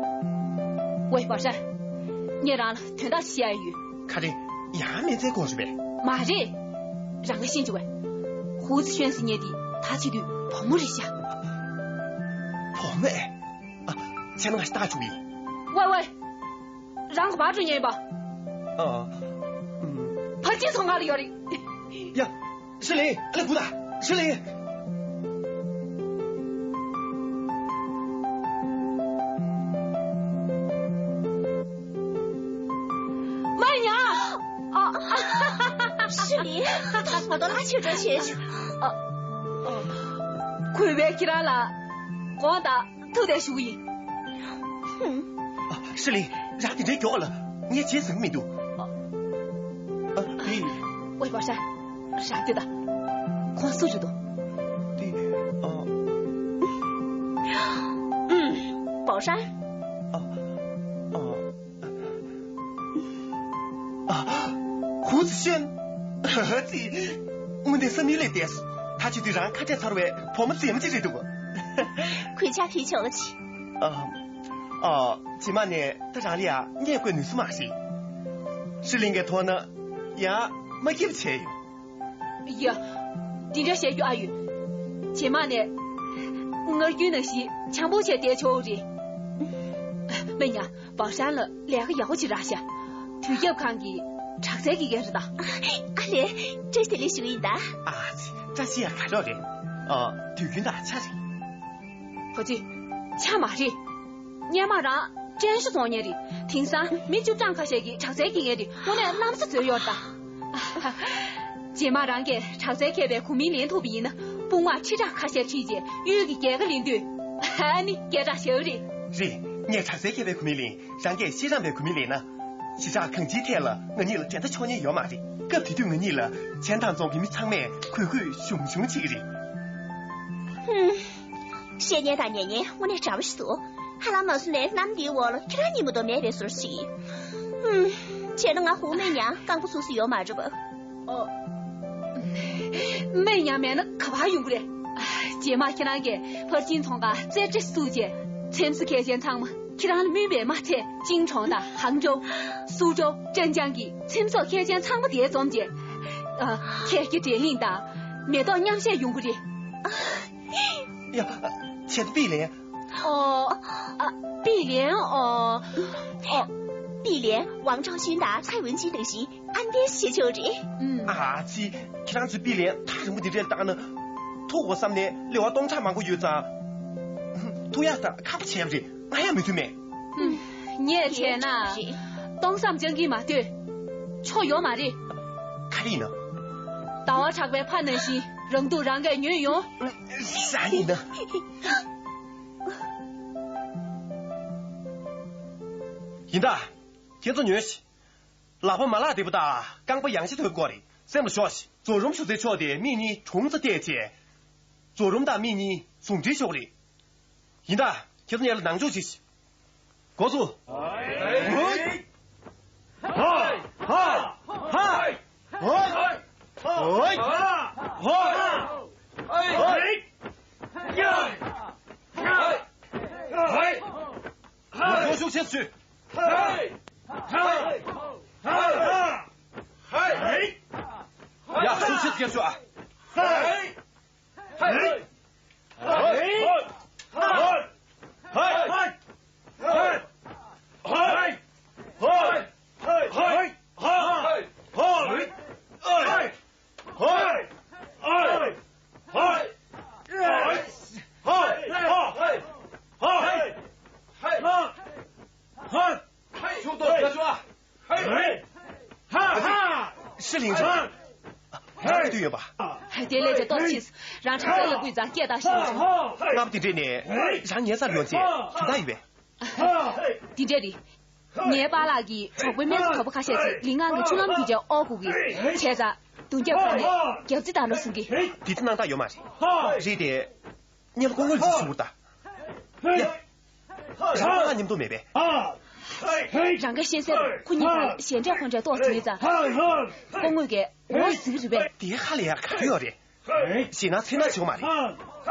ཝེ་པ་ཧྲན། ངས་རང་ལ་དོན་དག་བཤད་ཡ་ཡོད། ག་རེ། ཡང་མི་ཚེ་དགོས་རེད་པས། མ་རེད། རང་གིས་ཤེས་ཀྱི་ཝེ། ཧུའུ་ཙི་ཤོན་ཟེར་མཁན་དེ་ད་བྱེད་དུས་བུ་མོ་རེད་ཤག་བུ་མོ་ཨེ། ཨ། བྱས་ན་ང་ཞིག་ལྟ་ཆོག་གི་ཡིན། ཝེ་ཝེ། རང་ག་པར་འགྲོ་མཁན་ཡིན་པ། ཨ། ཨུམ། ཕར་ཕྱིན་ཚོང་ཁང་ལ་ཡོད་རེད། ཡ། ཧྲི་ལིན། ཨ་ལེ་སྒུག་དང་། ཧྲི་ལིན། མ་ཉ། ཨ། ཧྲི་ལིན། ད་ང་དོ་ལ་ཆེ་འགྲོ་བྱེད། ཨ། ཨ། གུས་པས་ཁྱེད་རང་ལ་དགོངས་དག་ཐུགས་གཏད་ཞུ་གི་ཡིན། ཧུམ། ཨ། ཧྲི་ལིན། རང་དེ་འདྲའི་མགྱོགས་ལ་ངས་བྱེད་ཟིན་མི་འདུག་ཨ། ཨ། དེ། ཝེ་པ་ཧྲན། རང་དེ་ད། ཁོང་སུ་རེད་འདུག་དེ། ཨ། ཨུམ། པའོ་ཧྲན། ཨ། ཨ། ཨ། ཧུའུ་ཙི་ཤོན། ཨ་ཙི། དངོས་གནས་བསམ་ཡུལ་ལས་འདས་སོང་། ད་བྱེད་དུས་རང་ཁ་བྲལ་ཚར་བའི་བུ་མོ་རྫུན་མ་ཅིག་རེད་འདུག་གུས་ཕྱག་ཕུལ་ཆོག་ལ་ཅི། ཨ། ཨ། རྗེས་མ་ནས་ད་རང་ལ་ཡ་བརྙས་བཀོད་ནུས་སུ་མ་ཤེས། ཧྲི་ལིན་གྱི་ཐོག་ན་ཡ་མ་སྐྱིད་པ་བྱས་ཡོད། ཡ། འདི་འདྲ་བཤད་རྒྱུ་ཨ་ཡོད། རྗེས་མ་ནས་ངར་རྒྱུན་ནང་བཞིན་འཆམ་པོ་བྱས་བསྡད་ཆོག་རེད། མ་ཉ། པའོ་ཧྲན་ལ་ལས་ཀ་ཡག་པོ་ཅིག་རག་ཤག་དུས་ཁྱབ་ཁང་གི་དྲག་རྩལ་དགེ་རྒན་རེད་ད། ཨ་ལེ། བཀྲ་ཤིས་བདེ་ལེགས་ཞུ་གི་ཡིན་ད། ཨ་ཙི། བཀྲ་ཤིས་ཡ་ག་རོགས་རེད། ཨ། དུས་རྒྱུན་དང་ཆ་རེད། ཨ་ཙི། ཆ་མ་རེད། སྔོན་མ་རང་ཀྲན་ཧྲི་ཚོང་གཉེར་རེད། དེང་སང་མི་བཅུ་གྲངས་ཁ་ཤས་ཀྱི་དྲག་རྩལ་དགེ་རྒན་རེད། དངོས་གནས་གནམ་ས་འཛོལ་ཡོད་ད། རྗེས་མ་རང་གིས་དྲག་རྩལ་མཁས་པའི་གོ་མིང་ལེན་ཐུབ་པ་ཡིན་ན་དཔུང་དམག་ཁྲི་ཕྲག་ཁ་ཤས་ཁྲིད་རྗེས་གཡུལ་གྱི་རྒྱལ་ཁ་ལེན་དུས། ཨ་ནི་སྐད་གྲགས་ཞེ་པོ་རེད། རེད། ངས་དྲག་རྩལ་མཁས་པའི་གོ་མིང་ལེན། རང་གིས་ཤེས་རམས་པའི་གོ་མིང་ལེན་ན། གཞིས་ཆགས་གང་ཅིའི་ཐད་ལ་ང་གཉིས་ལ་འགྲན་ཟླ་ཆོག་མཁན་ཡོད་མ་རེད། སྐབས་དེ་དུས་ང་གཉིས་ལ་ཆན་ཐང་རྫོང་གི་མི་ཚང་མས་གུས་གུས་ཞུམ་ཞུམ་བྱེད་ཀྱི་རེད། ཧུམ། བཤད་ཉན་དང་ཉན་ཉན་དངོས་གནས་འདྲ་པོ་ཞིག་འདུག་ཧ་ལམ་མ་སུ་ནས་གནམ་འདིའི་འོག་ལ་ཁྱེད་རང་གཉིས་མ་གཏོགས་མེད་པའི་བཟོ་འདྲ་ཞིག་ཧུམ། བྱས་ན་ང་ཧུའུ་མེ་ཉང་རྐང་པ་ཚུགས་སུ་ཡོད་མ་རེད་པ། ཨོ། མེ་ཉང་མེད་ན་ག་པར་ཡོང་གི་རེད། རྗེས་མ་ཁྱེད་རང་གིས་ཕར་ཕྱིན་ཚོང་ཁང་རྩེ་གྲས་བཙུགས་རྗེས་འཚེམ་བཟོ་མཁས་ཅན་ཚང་མ་ཁྱེད་རང་ལ་སྨིན་པའི་མ་ཚད་ཅིང་ཁྲོང་དང་ཧང་ཀྲོའུ། སུའུ་ཀྲོའུ། ཀྲེན་ཅང་གི་འཚེམ་བཟོ་མཁས་ཅན་ཚང་མ་དེར་འཛོམས་རྗེས། ཨ། ཁྱེད་ཀྱི་དྲན་གླིང་དང་མེ་ཏོག་མཉམ་བཞད་ཡོང་གི་རེད། ཡ། ཆེད་དུ་པི་ལེན། ཨོ། ཨ། པི་ལེན། ཨོ། ཨོ། པི་ལེན་ཝང་ཁྲང་ཤིན་དང་ཚའེ་ཝུན་ཅིན་ནང་བཞིན་ཨན་ཏེ་བྱེད་ཆོག་རེད། ཨུམ། ཨ་ཙི། ཁྱེད་རང་ཚོས་པི་ལེན་ཐག་རིང་པོ་འདི་འདྲ་བཏང་ན། ཐུག་གོ་བསམ་ནས་ལེ་དབར་སྟོང་ཕྲག་མང་པོ་ཡོད་ཙང་། ཐུག་ཡག་དང་ཁག་པོ་བྱས་པ་རེད། ང་ཡང་མི་ཐུབ་མེད། ངས་བྱས་ན་སྟོང་བསམ་རྐྱང་གིས་མ་ལྟོས། ཆོ་ཡོད་མ་རེད། ག་རེ་ཡིན་ན། ཟླ་བ་གྲགས་པའི་ཕ་ནང་བཞིན་རང་སྡུག་རང་གིས་ཉོས་ཡོང་། ཤ་ཡིན་ན། ཡིན་ད། ཁྱེད་ཚོ་ཉོན་ཞིག་ལག་པ་མ་ལག་བདེ་པོ་དང་རྐང་པ་ཡང་ཞིག་ཐོན་དགོས་རེད། སེམས་ལ་ཞོག་ཞིག་རྫོགས་རིམ་ཞུ་སའི་ཕྱོགས་དེ་མིག་གཉིས་དྲུང་ཙམ་བལྟས་བྱས། རྫོགས་རིམ་དང་མིག་གཉིས་ཟུང་འབྲེལ་ཤོག་རེད། ཡིན་ད། ཁྱེད་ཚོ་ངེད་ལ་ནང་འཇུག་བྱེད་ཤིག་འགོ་ཚུགས། ཧོ། ཧ། ཧ། ཧ། ཧོ། ཧོ། ཧོ། ཧོ། ཡ། ཧ། ཧ། ཧོ། ཤུགས་ཆེ་བྱོས། ཧ། ཧ། ཧ། ཡ། ཤུགས་ཆེ་བྱོས་ཨ། ཧ། ཧྲི་ལིང་ཧྲི། ཧ། དེ་ལས་ཀྱི་ཏོག་ཕྱིས། རང་དྲག་པོའི་ལག་པའི་རྫ་སྐད་བཏང་ཞིང་། སྔ་པོ་དེ་འདྲས་ནས་རང་ཉལ་སར་ཡོང་རྗེས་དེ་ལྟར་ཡོད་པས། དེ་འདྲས་རེད། ངའི་པཱ་ལགས་ཀྱིས་གྲོགས་པོའི་སྨན་རྩྭ་དོད་པོ་ཁ་ཤས་ཅིག་ལིང་ཨང་གི་ཆུ་ལམ་རྒྱུ་ཆའི་འོག་བསྐུར་གི། བྱས་ཙང་མདུན་རྒྱབ་ཁ་ནས་རྒྱབ་རྩི་བཏང་རོགས་གསུང་གི། དེ་ཚོ་སྣང་དག་ཡོད་མ་རེད། རེད་དེ། སྔོན་ལ་ལྐོག་ངོས་ཅིག་ཞུ་དགོས་རེད་ད། ཡ། རང་ མཉམ་དུ་མེད་པས། ཨ། ཧེ། རང་གིས་ཤེས་གསལ་རེད། ཁོ་གཉིས་བར་ཞལ་འདྲེས་ཁོང་འདྲེས་གཏོགས་བྱུང་ཡོད་ཙང་། ཧེ། ཧེ། སྐུ་ངོ་གིས་འོ་ཟེར་གི་རེད་པས། དེའི་ཁ་ལ་ཡར་ག་རེ་ཡོད་རེད། ཞེད་སྣང་ཚེར་སྣང་བྱེད་དགོས་མ་རེད།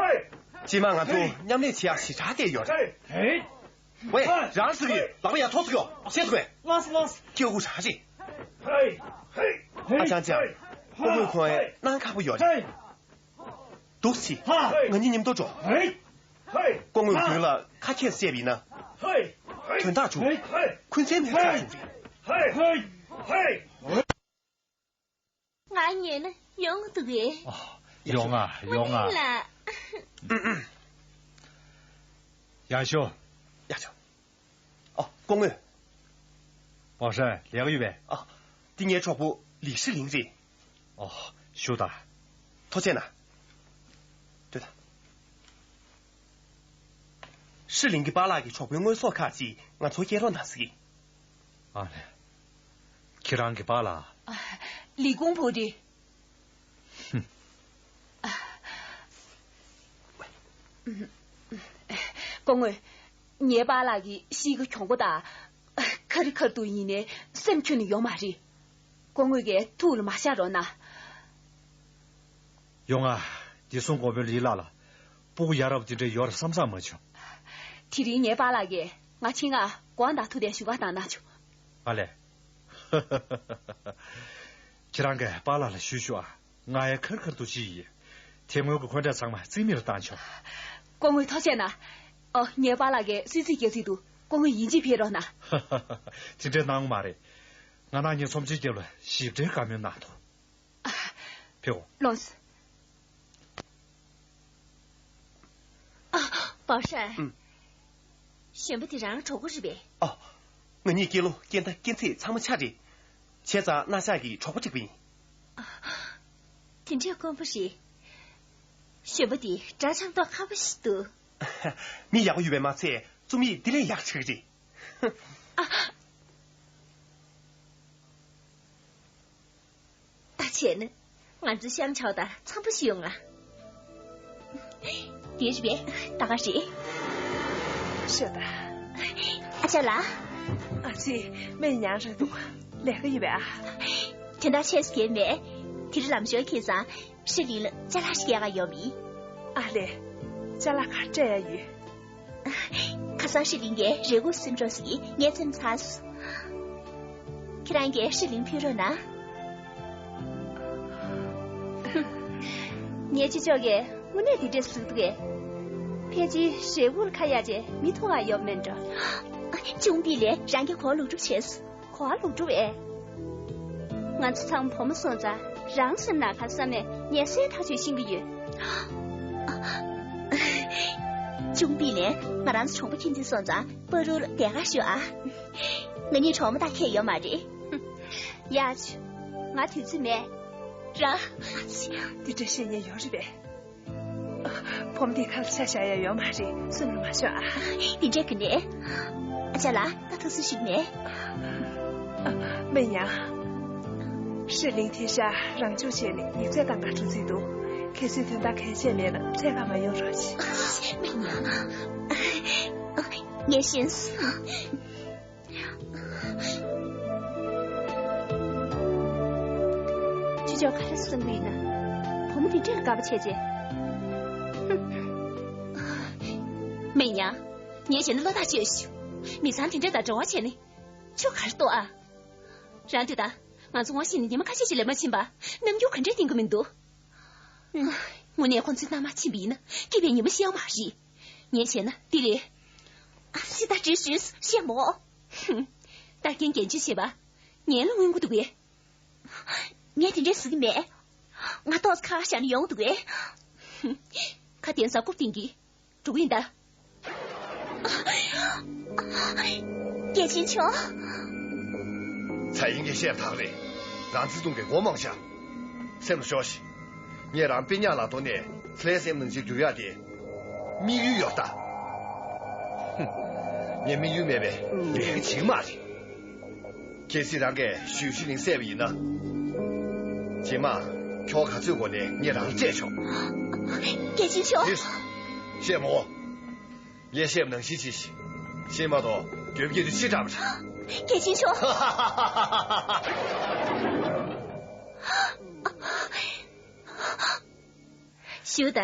རྗེས་མ་ང་ཚོ་མཉམ་ལས་བྱེད་ཡག་ཞེ་དྲག་བསྡད་ཡོད་རེད། ཝེ། རང་ཟེར་གི་ལག་པ་ཡར་ཐོག་ཚུགས་ཡོ། ཤེས་སོང་ངས། ལགས་སོ་ལགས་སོ། སྐྱེ་དགུ་རང་རེད། ཧེ། ཧེ། ཨ་ཅང་ཅང་། སྐུ་ངོ་ཁོང་ཨེ་སྣང་ཁག་པོ་ཡོད་རེད། འདུག་སེ། ང་གཉིས་མཉམ་དུ་འགྲོ། སྐུ་ངོ་མདུན་ལ་ཁ་ཁྱེར་བཤད་པ་ཡིན་ན། དོན་དག་བྱུང་། འཁོན་འཛིན་དེ་ཚ་བྱུང་རེད། ང་ཉན་ན་ཡོང་འདུག་གས། ཨ། ཡོང་ང་། ཡོང་ང་། ཡང་ཤོ། ཡང་ཤོ། ཨ། སྐུ་ངོ། པའོ་ཧྲན་ལེགས་ཡོད་པས། ཨ། འདི་ངའི་གྲོགས་པོ་ལི་ཧྲི་ལིང་རེད། ཨོ། བཞུགས་དང་། ཐུགས་རྗེ་གནང་། སྡོད་དང་། ཧྲི་ལིང་གི་པཱ་ལགས་ཀྱི་གྲོགས་པོའི་དངོས་ཟོག་ཁག་ཅིག་ང་ཚོར་སྐྱེལ་རོགས་གནང་ཟེར་གྱི། ཨ་ལས། ཁྱེད་རང་གི་པཱ་ལགས། ཨ། ལི་ཀུང་བུ་རེད། ཧུམ། སྐུ་ངོ། ངའི་པཱ་ལགས་ཀྱི་གཤིས་ཀ་གྱོང་པོ་དང་། ཁ་རི་ཁ་ཐུག་ཡིན་ནའི་སེམས་ཁྱོན་ནས་ཡོད་མ་རེད། སྐུ་ངོ་གིས་ཐུགས་ལ་མ་བཞག་རོགས་གནང་། ཡོང་ང་། བདེ་སྲུང་འགོ་དཔོན་ལི་ལགས་ལ་སྤུ་གུ་ཡ་རབས་འདི་འདྲ་ཡོད་རེད་བསམ་བསམ་མ་བྱུང་། དེ་རིང་ངའི་པཱ་ལགས་ཀྱིས་ང་ཆེད་མངགས་དགོངས་དག་ཐུགས་དན་ཞུ་ག་བཏང་གནང་བྱུང་། ཨ་ལས། ཁྱེད་རང་གིས་པཱ་ལགས་ལ་ཞུས་ཤོག་ཨ། ང་ཡང་ཁར་ཁར་དུ་ཅི་ཡིན། དེ་སྔོན་གྱི་འཁོན་འགྲས་ཚང་མ་རྩིས་མེད་ལ་བཏང་ཆོག་སྐུ་ངོ་ཐུགས་རྗེ་གནང་། ཨོ། ངའི་པཱ་ལགས་ཀྱིས་སུད་སི་སྐྱེལ་རྩིས་འདུག་སྐུ་ངོ་ཡིན་གཅིག་ཕེབས་རོགས་གནང་། དེ་འདྲ་གནང་མ་རེད། ང་ནང་ཉིན་ཚོམས་ཆེན་རྒྱབ་ལ་ཞིབ་ཕྲའི་བཀའ་མོལ་གནང་ཐུབ། ཕེབས་འོང་། ལོངས། ཨ། པའོ་ཧྲན། ཨུམ། གཞོན་པ་དེ་རང་གྲོགས་པོ་རེད་པས། ཨ། ང་གཉིས་སྐྱེས་ལོ་སྐྱེས་ཟླ་སྐྱེས་ཚེས་ཚང་མ་ཆ་རེད། བྱས་ཙང་གནའ་ཤག་གི་གྲོགས་པོ་འགྲིག་པ་ཡིན། ཨ། དེ་འདྲས་དཀོན་པོ་རེད། གཞོན་པ་དེ་དགྲ་འཆམ་མདོག་ཁ་པོ་ཞིག་འདུག་མི་ཡག་པོ་ཡོད་པས་མ་ཚད་རྩོམ་ཡིག་འདི་ལས་ཡག་ཆགས་ཀྱི་རེད། ཨ། ད་བྱས་ན། ང་ཚོའི་ཤམ་ཆའོ་དང་འཚམ་པོ་ཞིག་ཡོང་ང་། དེ་རེད་པས། ད་ག་རེད། ཤོད་དང་། ཨ་ཅག་ལགས། ཨ་ཙི། སྨན་ཡང་རེད་འདུག་ལས་ཀ་ཡོད་པས་ཨ། དེ་འདྲ་བྱས་སུ་གལ་མེད། དེ་རིང་ལམ་ཞོར་ཁེལ་ཙང་། ཧྲི་ལིང་ལ་ཅ་ལག་ཞིག་རྒྱག་ག་ཡོང་བ་ཡིན། ཨ་ལས། ཅ་ལག་ག་སྤྲད་ཡ་ཡོད། ཁ་སང་ཧྲི་ལིང་གིས་རེ་སྒུག་སེམས་ཁྲོག་ཟིག་ངས་ཚེམ་ཚར་སོང་། ཁྱེད་རང་གིས་ཧྲི་ལིང་ཕུལ་རོགས་གནང་། ངའི་ཅི་ལྕོགས་ཀྱིས་དངོས་གནས་འདི་འདྲས་ཟུག་འདུག་གས། ཕལ་ཆེར་རེ་སྒུག་ལ་ཁ་གཡར་རྗེས་མི་ཐུག་ག་ཡོད་མེད་འགྲོ། ཅུང་པི་ལེ་རང་གིས་གོ་ལུག་སྒྲུབ་བྱས་སོང་། གོ་བ་ལུག་འགྲོ་བས། ང་ཚོ་ཚང་མ་བུ་མོ་སོང་ཙང་རང་སེམས་ནང་ག་བསམ་མེད་ངས་གསལ་ཐག་ཆོད་ཤེས་ཀྱི་ཡོད། ཅུང་པི་ལེན་ང་རང་ཚོ་གྲོང་པ་ཁྱིམ་མཚེས་སོང་ཙང་པ་རུ་ལ་བསྡད་ག་ཤོག་ཨ། ང་གཉིས་གྲོགས་མོ་དག་ཁེལ་ཡོད་མ་རེད། ཡ་ཆུ། ང་དུས་ཚོད་མེད། ར། འདི་འདྲ་བཤད་ཉན་ཡོད་རེད་པས། བུ་མོ་འདི་ཁ་ལ་ཆ་བཞག་ཡ་ཡོད་མ་རེད། སུན་ལ་མ་ཤོག་ཨ། འདི་འདྲས་གི་ནས། ཨ་ཅག་ལགས་ད་ཐུགས་སུ་ཞིག་ནས། སྨན་ཡང་། ཧྲི་ལིང་དེ་ཤ་རང་འཇུག་བྱས་ནས་ཡིག་ཚད་བཏང་ག་འགྲོ་རྩིས་འདུག་ཁྱེད་ཚོས་དོན་དག་གལ་ཆེ་མེད་ན་འཕྲད་ག་མ་ཡོང་རོགས་གྱིས། སྨན་ཡང་། ངས་ཤེས་སོང་། ཁྱེད་ཚོས་ག་རེ་བསམ་གྱི་ཡིན་ན། བུ་མོ་འདི་འདྲས་ལ་དགའ་པོ་བྱས་རྗེས། སྨན་ཡང་། ངས་བྱས་ན་བློ་ཐག་ཆོད་ཤོག་མི་ཚང་དེ་འདྲས་དང་འབྲེལ་བ་བྱས་ནས། ཁྱོད་ག་རེ་ལྟོས་ཨ། རང་འདོད་དང་། ང་ཚོ་ངོ་ཤེས་ནས་ཉི་མ་ཁ་ཤས་ཤིག་ལས་མ་ཕྱིན་པ། རྣམ་འགྱུར་ག་འདྲས་བསྟན་གྱི་མི་འདུག་དངོས་གནས་ཁོང་ཚོའི་མནའ་མར་ཕྱིན་པ་ཡིན་ན་སྐྱིད་པའི་ཉི་མ་ཤར་ཡོད་མ་རེད། ངས་བྱས་ན་འདི་རེད། ཨ་ཙི། ད་བྲིས་ཞུས་སོང་། བཤད་མོ། ཧུམ། ད་རྐྱེན་འགན་བཅོལ་བྱས་པ། ངན་ལ་མངོན་གྱི་འདུག་གས། ངས་དེ་འདྲས་ཟེར་གྱི་མེད། ང་ཏོག་ཙམ་ཁ་ཁ་བཞག་ན་ཡོང་གི་འདུག་གས། ཧུམ། ཁ་དན་ས་རྐུབ་སྟེང་གི། འགྲོ་གི་ཡིན་ད། སྐྱེས་ཆེན་མཆོག་ཚ་ཡིན་གྱི་བཤད་ཐག་རེད། རང་བརྩེ་དུང་གི་མགོ་མང་ཤག་སེམས་ལ་ཞོག་ཤིག་ངས་རང་སྤུན་ཉག་ལ་གཏོང་ནས་ཚེ་ལྷའི་སེམས་ནང་བཞིན་འགྱུར་ཡག་དེ། དམིགས་ཡུལ་ཡོད་ད། ཧུམ། ངས་དམིགས་ཡུལ་མེད་པའི་ལས་ཀ་བྱེད་ཀྱི་མ་རེད། གལ་སྲིད་རང་གིས་ཞུས་ཧྲི་ལིང་བསད་པ་ཡིན་ན། རྗེས་མ་ཁྱོ་ག་ཚོད་དགོས་ནའི་ངས་རང་ལ་སྤྲད་ཆོག་སྐྱེས་ཆེན་མཆོག་རེད་སོང་། བཤད་མོ། ངས་བཤད་པ་ནང་བཞིན་བྱེད་ཤིག་ཤེས་མ་གཏོགས་རྒྱབ་ཀྱི་དུ་ཤི་དྲག་པ། གལ་ཆེན་ཤོག་ཞུ་ད།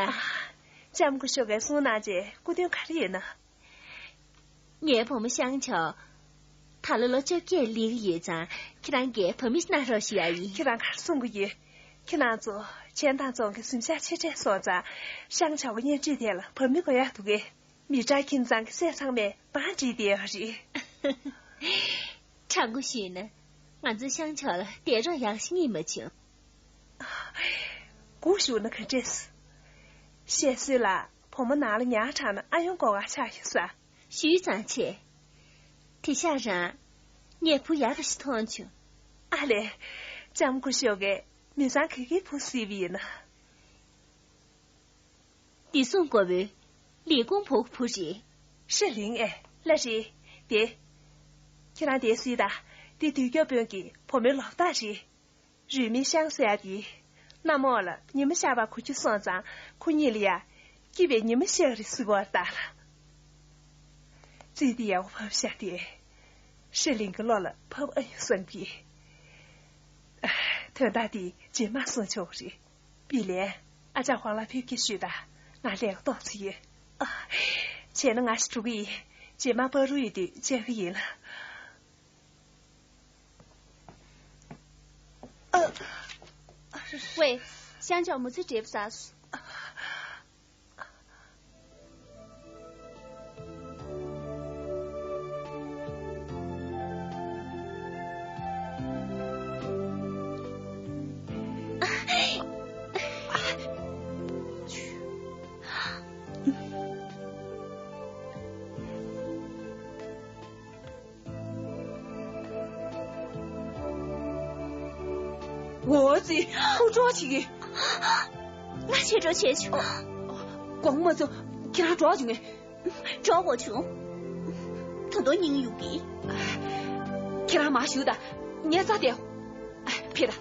ལྕམ་སྐུ་ཞོགས་ཀས་གསུང་གནང་རྗེས་སྐུ་དོན་ག་རེ་ཡོད་ན། ངའི་བུ་མོ་ཤང་ཆོག་ད་ལོ་ལོ་བཅོ་བརྒྱད་སླེབས་ཀྱི་ཡོད་ཙང་ཁྱེད་རང་གིས་བུད་མེད་གནང་རོགས་ཞུ་ཡ་ཡིན། ཁྱེད་རང་ག་རེ་གསུང་གི་ཡོད། ཁྱེད་རང་ཚོ་ཆེན་ཐང་རྫོང་གི་གཟིམ་ཤག་ཆེ་གྲས་སོང་ཙང་ཤང་ཆོག་གི་གཉེན་སྒྲིག་དེ་ལ་བུད་མེད་དགོས་ཡ་འདུག་གས། མི་དྲག་ཁྱིམ་ཚང་གི་སྲས་ཚང་མས་བང་བསྒྲིགས་བསྡད་ཡོད་རེད། དྲང་པོ་ཞུས་ན། ང་ཚོ་ཤང་ཆོག་ལ་དེ་རོགས་ཡག་ཤོས་རྙེད་མ་བྱུང་། སྒུག་བཞུགས་ན་ག་འདྲས། བཤད་སྲོལ་ལ་བུ་མོ་ནང་ལ་ཉག་དྲགས་ན་ཨ་ཡོང་དགོས་པ་ཆགས་ཡོད་ས། ཞུས་ཙང་བྱས། དེ་ཤག་རང་། ངས་བུ་ཡག་པ་ཞིག་མཐོང་བྱུང་། ཨ་ལས། ལྕམ་སྐུ་ཞོགས་ཀས་མི་ཚང་ག་གི་བུ་གཟིགས་པ་ཡིན་ན། བདེ་སྲུང་སྐོར་བའི་ལས་ཁུངས་བུ་བུ་རེད། ཧྲི་ལིང་ཨེ། ལགས་རེད། དེ། ཁྱེད་རང་དེ་གཟིགས་དང་། འདི་དུས་སྐྱོབ་དཔོན་གྱི་བུ་མོའི་ལོ་རྟགས་རེད། རུས་མིང་ཤང་ཟེར་ཡ་དེ། གནམ་འོག་ལ་ཉི་མ་ཤར་བར་གོ་རྒྱུ་སོང་ཙང་ཁོ་གཉིས་ལ་ཡ། སྐྱིད་པའི་ཉི་མ་ཤར་རེ་གཟིགས་པར་གདའ་ལ། རྩིས་དེ་ཡག་པོ་ཕབ་ཤག་དེ། ཧྲི་ལིང་གི་བློ་ལ་ཕབ་ཨ་ཡོང་བསམ་གི། དོན་དག་དེ་རྗེས་མ་གསུང་ཆོག་རེད། པི་ལན། ཨ་ཅག་ཧོང་ལ་ཕེབས་ཀྱི་ཞུས་དང་། ང་ལས་ཀ་ཏོག་ཙམ་ཡོད། ཨ། བྱས་ན་ང་ཞིག་འགྲོ་གི་ཡིན། རྗེས་མ་པ་རུ་ཡི་དུས་བཅར་གི་ཡིན་ལ། ཨ། ཝེ། ཤང་ཆོག་མུ་ཚི་འབྲས་བུ་ཟ། འོ་ཙི། ཁོ་གྲོགས་བྱེད་ཀྱི། ང་ཆེ་གྲོགས་བྱེད་ཆོག་དགོངས་མ་ཚོམ། ཁྱེད་རང་གྲོགས་བྱུང་ངས། གྲོགས་པོ་བྱུང་། ད་དུང་སྙིང་གཡུག་གི། ཁྱེད་རང་མ་ཞུ་ད། ངས་རྩ་དེ། ཕེབས་ད།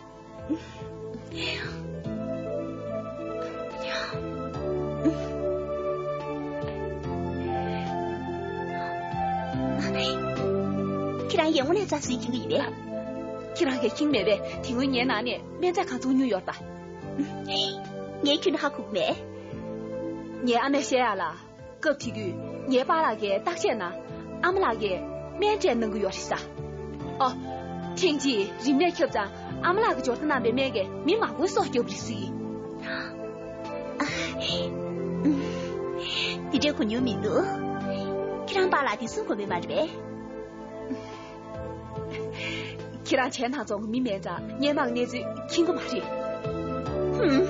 ཁྱེད་རང་ཡང་དངོས་གནས་རྩ་སུའི་ཁྱིམ་གྱི་ཡིན་པས། ཁྱེད་རང་གིས་ཁྱིམ་མེད་པས་དེ་སྔོན་ངའི་ནང་ནས་སྨན་རྫས་གང་ཚོང་ཉོས་ཡོད་པ། ངས་ཁྱོན་ཧ་གོ་གི་མེད། ངའི་ཨ་མས་བཤད་ཡ་ལ། སྐབས་དེ་དུས་ངའི་པཱ་ལགས་ཀྱིས་བརྟག་དཔྱད་ན་ཨ་མ་ལགས་ཀྱིས་སྨན་སྤྲད་གནང་གི་ཡོད་རེད་ས། ཨོ། ཐེངས་གཅིག་རིམས་ནད་ཁྱབ་ཙང་ཨ་མ་ལགས་ཀྱིས་འབྱོར་ལྡན་རྣམ་པའི་སྨན་གྱིས་མི་མང་པོའི་སྲོག་སྐྱོབ་རེད་ཟེར་གི། དེ་འདྲའི་གོ་མྱོང་མི་འདུག་ཁྱེད་རང་པཱ་ལགས་དེ་གསུང་དགོས་མེད་མ་རེད་པས། ཁྱེད་རང་ཆེན་ཐང་རྫོང་གི་མི་མིན་ཙང་སྔོན་མ་གི་གནས་ཚུལ་མཁྱེན་གྱི་མ་རེད། ཧུམ།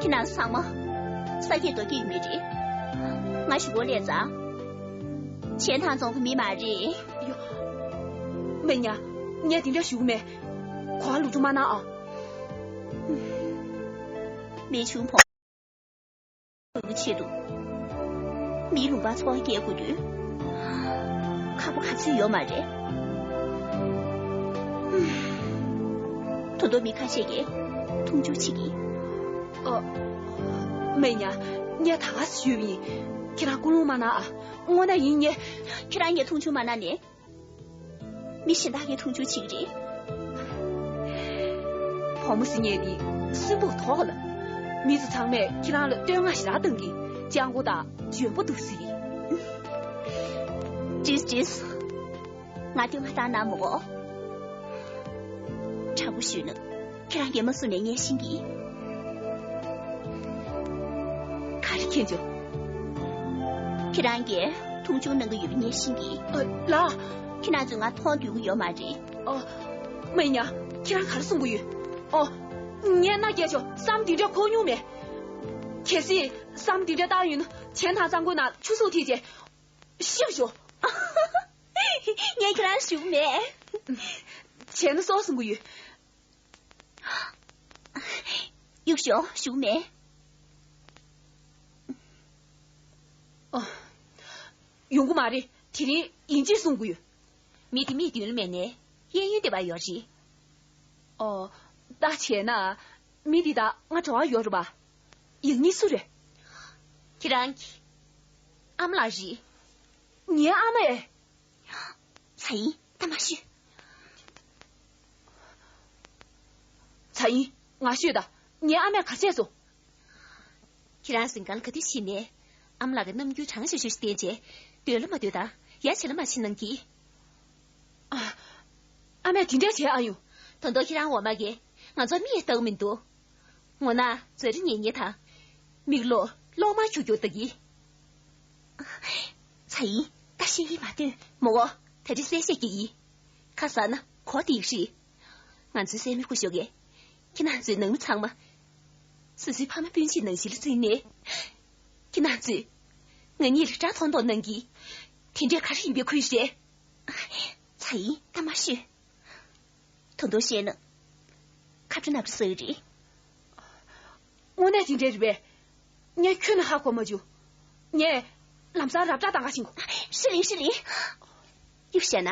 ཁྱེད་རང་ཚང་མ་ས་སྐྱེས་རྡོ་སྐྱེས་ཀྱི་མི་རེད། ང་གཞུག་གུར་སླེབས་ཙང་། ཆེན་ཐང་རྫོང་གི་མི་མ་རེད། ཡོ། མེད་ཉ། ངས་དེ་འདྲ་ཞུ་གི་མེད། གོ་བ་ལོག་འགྲོ་མ་གནང་ཨ། མི་ཆུང་ཕོ། ཆེད་དུ། མིའི་ལུང་པར་འཚོ་བ་སྐྱེལ་དགོས་དུས། ཁག་པོ་ག་ཚོད་ཡོད་མ་རེད། ད་དུང་མི་ཁ་ཤས་ཀྱིས་མཐོང་ཆུང་བྱེད་ཀྱི། ཨ། མེད་ཉ། ངས་ད་ག་སེ་ཞུས་པ་ཡིན། ཁྱེད་རང་ཀུན་སློང་མ་གནང་ཨ། དངོས་གནས་ཡིན་ངས། ཁྱེད་རང་ངས་མཐོང་ཆུང་མ་གནང་ནས། མི་གཞན་དག་གིས་མཐོང་ཆུང་བྱེད་ཀྱི་རེད། བུ་མོ་ཟེར་མཁན་དེ་སུན་པོ་དོག་ལ། མི་ཚོ་ཚང་མས་ཁྱེད་རང་ལ་བསྟོད་བསྔགས་ཞེ་དྲག་གཏོང་གི། སྤྱང་པོ་དང་འཇོན་པོ་འདུག་ཟེར་གི། ཇིས་ཇིས། ང་བསྟོད་བསྔགས་བཏང་གནང་མི་དགོས། དྲང་པོ་ཞུས་ན། ཁྱེད་རང་གིས་མ་གསུངས་ནས་ངས་ཤེས་ཀྱི། ག་རེ་མཁྱེན་བྱུང་། ཁྱེད་རང་གིས་མཐོང་ཆུང་གནང་གི་ཡོད་པ་ངས་ཤེས་ཀྱི། ཨ། ལགས། ཁྱེད་རང་ཚོས་ང་མཐོང་འདོད་ཀྱི་ཡོད་མ་རེད། ཨ། མེད་ཉ། ཁྱེད་རང་ག་རེ་གསུང་གི་ཡོད། ཨོ། ངས་མནའ་བསྐྱལ་ཆོག་བསམ་འདི་འདྲ་འཁོར་མྱོང་མེད། གལ་སྲིད་བསམ་འདི་འདྲ་བཏང་ཡོད་ན་ཆེན་ཐང་གཙང་པོའི་ནང་ཆུ་གསོག་ཐིགས་བྱས། ཤི་ཤོག་ངས་ཁྱེད་རང་ཞུ་གི་མེད། བྱས་ན་སོགས་གསུང་གི་ཡོད། གཡུག་ཤོག་ཞུ་གི་མེད། ཨོ། ཡོང་གི་མ་རེད། དེ་རིང་ཡིན་གཅིག་གསུང་གི་ཡོད། མི་དེ་མིག་མདུན་ལ་མེད་ནའི་གཡས་གཡོན་དེ་པར་ཡོད་རེད། ཨོ། ད་བྱས་ན། མི་འདི་དང་ང་འབྲེལ་བ་ཡོད་རེད་པ། ཡང་སྙིང་སུ་རེད། ཁྱེད་རང་གི་ཨ་མ་ལགས་རེད། ངའི་ཨ་མས། ཚ་ཡིན། ད་མ་ཤོད། ཚ་ཡིན། ང་ཤོད་ད། ངའི་ཨ་མས་ག་རེ་བྱས་སོང་། ཁྱེད་རང་གཟིམ་ཁང་ལ་ག་དུས་ཕྱིན་ནས། ཨ་མ་ལགས་ཀྱིས་རྣམ་འགྱུར་གྲང་ཤོས་ཤོས་ཤིག་བསྟན་རྗེས། སྡོད་ལ་མ་སྡོད་དང་། ཡ་བྱེད་ལ་མ་བྱེད་གནང་གིས། ཨ། ཨ་མས་དེ་འདྲ་བྱས་ཨ་ཡོང་། ད་དུང་ཁྱེད་རང་འོ་མ་གིས་ང་ཚོར་མིག་ཡང་ལྟ་གི་མི་འདུག་འོ་ན་མཛེ་རུ་ཉལ་ཉལ་དང་། མིག་ལོག་གློག་དམར་འཁྱུག་འཁྱུག་ལྟ་གི། ཚ་ཡིན། ད་བཤད་ཡིན་མ་ཐོན། མོ་གོ། ད་རེས་གསལ་བཤད་རྒྱག་གི་ཡིན། ཁ་ཟས་ན་གོ་དེ་ཡིག་རེད། ང་ཚོའི་སྲས་མོ་སྐུ་ཞབས་ཀྱིས། ཁྱེད་རང་ཚོའི་ནང་མི་ཚང་མ། སོ་སོའི་ཕ་མ་སྤུན་མཆེད་ནང་བཞིན་ལ་བརྩིས་ནས། ཁྱེད་རང་ཚོས་ང་གཉིས་ལ་སྐྲག་མཐོང་མཐོང་གནང་གི། དེ་འདྲས་ག་རེ་ཡིན་པའི་ཁུལ་རེད། ཚ་ཡིན། ད་མ་ཤོད། ད་དུང་བཤད་ན། ཁ་བྲོ་ནག་པོ་ཟ་གི་རེད། དངོས་གནས་དེ་འདྲས་རེད་པས། ངས་ཁྱོན་ནས་ཧ་གོ་མ་བྱུང་། ངས་ལམ་སང་རབ་བསྒྲགས་བཏང་ག་ཕྱིན་གོ། ཧྲི་ལིང་ཧྲི་ལིང་། ཡིག་བཤད་ན།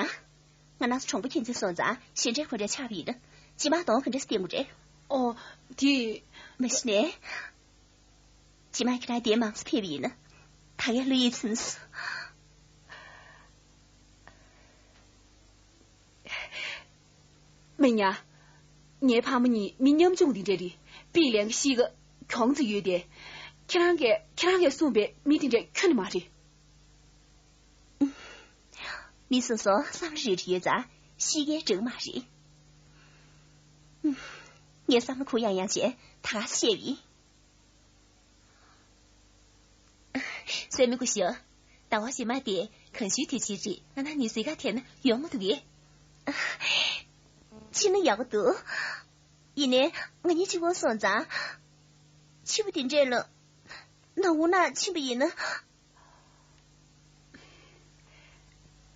ང་རང་ཚོ་གྲོང་པ་ཁྱིམ་མཚེས་སོང་ཙང་གཞས་འདྲ་གོན་འདྲ་ཆགས་པ་ཡིན་ན། རྗེས་མ་གདོང་ག་འདྲ་སེ་བསྟན་དགོས་རེད། ཨོ། དེ། མ་གཞི་ནས། རྗེས་མ་ཁྱེད་རང་དེ་མང་ཙམ་ཕེབས་པ་ཡིན་ན། ད་ཡང་བློ་ཡིད་ཚིམ་སོང་། མི་ཉག་ངའི་ཕ་མ་གཉིས་མི་ཉམ་ཆུང་འདི་འདྲ་རེད། པི་ལན་གྱི་གཤིས་ཀ་གྱོང་ཙམ་ཡོད་དེ། ཁྱེད་རང་གིས་ཁྱེད་རང་གིས་གསུངས་པའི་མི་དེ་འདྲ་ཁྱོན་ནས་མ་རེད། མི་སོ་སོ་བསམ་བློ་རེ་རེ་ཡོད་ཙང་གཤིས་ཀའི་འགྲིག་མ་རེད། ངས་བསམ་བློ་གུ་ཡངས་ཡངས་བྱས་ད་ག་སེ་བཤད་པ་ཡིན། སྲས་མོ་སྐུ་ཞབས། ཟླ་བ་རྗེས་མ་དེ་གངས་ཤུལ་དུས་ཆེན་རེད། ང་རང་གཉིས་གཟིགས་ག་ཐད་ན་ཡོང་མ་ཐུབ་ཀི། ཕྱིན་ན་ཡག་པོ་འདུག་ཡིན་ནའི་ང་གཉིས་གཅིག་པོ་སོང་ཙང་། ཕྱི་པོ་དེ་འདྲས་ལ་ནང་འོ་ན་ཕྱིན་པ་ཡིན་ན།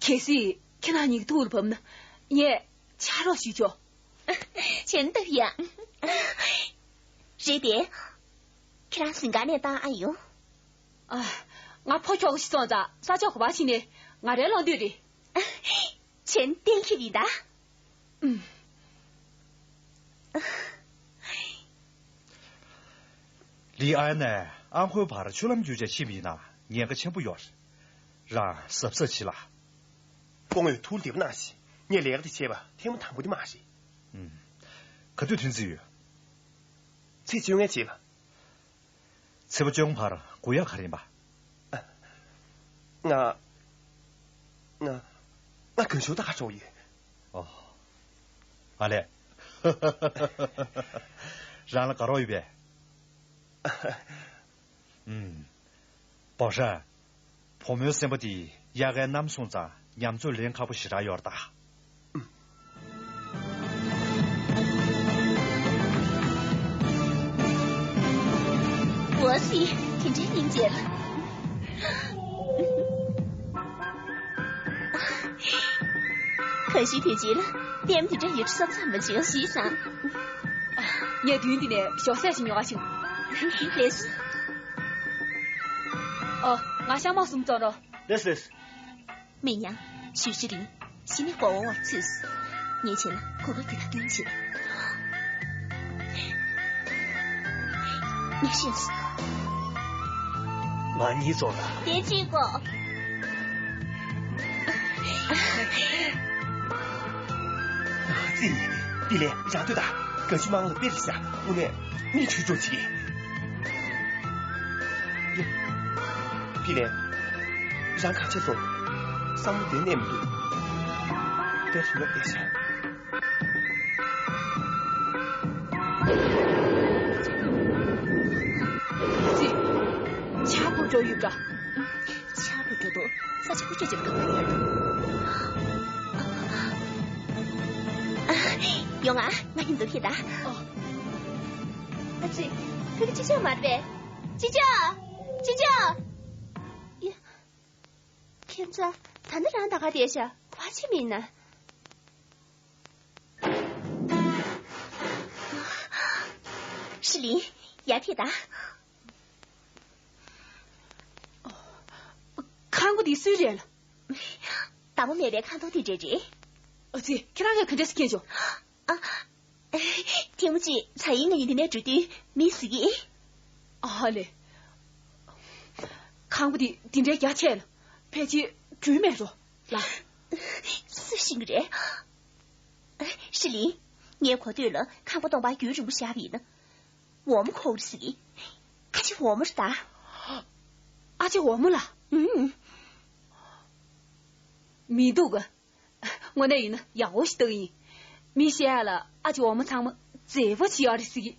གལ་སྲིད་ཁྱེད་རང་གཉིས་ཀྱི་ཐུགས་ལ་བབས་ན་ངས་ཕྱག་རོགས་ཞུས་ཆོག་བྱས་ན་ལྟ་བུ་ཡ། རེད་དེ། ཁྱེད་རང་གཟིམ་ཁང་ནས་བཏང་ཨ་ཡོང་། ཨ། ང་ཕོ་ཁྱོག་ཞིག་སོང་ཙང་ས་ཕྱོགས་ག་པར་ཕྱིན་ནས་ང་རའི་ལོག་འདོད་རེད། བྱས་ན་གཏན་འཁེལ་ཡིན་ད། ཨུམ། ལི་ཨན་ནས་ཨ་ཁོའི་བར་ཆུ་ལམ་བརྒྱུད་བྱས་ཕྱིན་པ་ཡིན་ན་ཉེན་ཁ་ཆེན་པོ་ཡོད་རེད། རང་གཟབ་གཟབ་བྱེད་ལ། སྐུ་ངོས་ཐུགས་བདེ་པོ་གནང་ཞིག་ངས་ལས་ཀ་དེ་བྱས་པ་ཐེངས་མ་དང་པོ་དེ་མ་རེད། ཨུམ། ག་དུས་ཐོན་རྩིས་ཡོད། ཚེས་བཅོ་ལྔའི་རྗེས་ལ། ཚེས་པ་བཅོ་ལྔ་བར་སྒུག་ཡག་ག་རེ་ཡིན་པ། ང་། ང་། ང་རྒན་ཤོས་ད་ག་ཆོག་ཡོད། ཨོ། ཨ་ལས། རང་ལ་དགའ་རོགས་ཡོད་པས། ཨུམ། བོ་ཧྲ། བུ་མོའི་སེམས་པ་དེ་དབྱར་ཁའི་གནམ་སོང་ཙང་ཉམས་ཚོད་ལེན་ཁག་པོ་ཞེ་དྲག་ཡོད་རེད་ད། འོ་སི། དེ་འདྲའི་སྙིང་རྗེ་ལ། གང་ཞིག་དེ་རྗེས་ལ་ལྟད་མོ་དེ་འདྲ་ཡོད་བསམ་བསམ་མ་བྱུང་ཞེས་བསམ། ངས་མདུན་འདི་ནས་ཞོགས་ཟས་ཤིག་ཉོ་ག་ཕྱིན། ལེགས། ཨོ། ང་ཤ་མོག་གསུམ་བཙོང་རོགས། ལེགས་ལེགས། མི་ཉག་ཞུ་ཞི་རིང་། གཞི་ནས་མགོ་བོ་བར་ཚུད། ངས་བྱས་ན་གོ་སྐབས་འདི་དང་བསྟུན་བྱེད། ངས་ཤེས་སོང་། ང་གཉིས་ཚོ་ལ། དེ་གཅིག་གོ། ཙི། དེ་ལས་རང་སྡོད་དང་། ག་ཅུ་མང་ལ་དཔེ་རེད་ཤག་དངོས་གནས་མིག་འཁྲུལ་འགྲོ་ཅིག་པི་ལེ། རང་གང་བྱས་སོང་། བསམ་བློ་བདེ་གནས་མི་འདུག་དཔེ་རིན་པ་བསྡད་ཤག་ཅི། ཆར་པ་འགྲོ་ཡོད་པ། ཆར་པ་འགྲོ་འདུག་ས་ཆ་ཀུ་ཅོ་ཅོ་གང་ག་ཡོད། ཡོང་ང་། ང་གཉིས་འདུག་ཁྱེད་ད། ཨོ། ཨ་ཙི། ཁོ་གི་ཅི་ཅོ་མ་རེད་པས། ཅི་ཅོ། ཅི་ཅོ། ཡ། ཁྱེད་ཚོ། ད་ནི་རང་ད་ག་བསྡད་ཤག་ག་པར་ཕྱིན་པ་ཡིན་ན། ཧྲི་ལིན། ཡར་ཕེབས་དང་། ཁང་པ་འདི་སུའི་རེད་ལ། བདག་པོ་མེད་པའི་ཁང་སྟོང་དེ་འདྲས་རེད། ཨ་ཙི། ཁྱེད་རང་གིས་ག་འདྲས་སེ་མཁྱེན་བྱུང་། ཨ། ཐེངས་མ་གཅིག་ཚ་ཡིན་ང་གཉིས་འདི་ནས་འགྲོ་དུས་མི་གཟིགས་ཀྱིས། ཨ་ལེ། ཁང་པ་འདི་འདི་འདྲའི་རྒྱ་ཆེ་ལ། ཕལ་ཆེར་ འགྲུལ་མེད་འགྲོ། ལ། སུ་ཤེས་ཀྱི་རེད། ཧྲི་ལིན། ངས་གོ་ཐོས་ལ་ཁང་པ་སྟོང་པ་རྒྱུན་རིང་པོ་བཞག་པ་ཡིན་ན། འོ་མ་ཁོག་རེ་ཟེར་གི། ཨ་ཅེ་འོ་མ་རེད་ད། ཨ་ཅེ་འོ་མ་ལ། ཨུམ། མི་འདུག་ག་དངོས་གནས་ཡིན་ན་ཡག་པོ་ཞིག་བཏགས་ཡིན། མི་བཤད་ཡ་ལ་ཨ་ཅེ་འོ་མ་ཚང་མ་མཛེས་པོ་ཞིག་ཡོད་རེད་ཟེར་གི།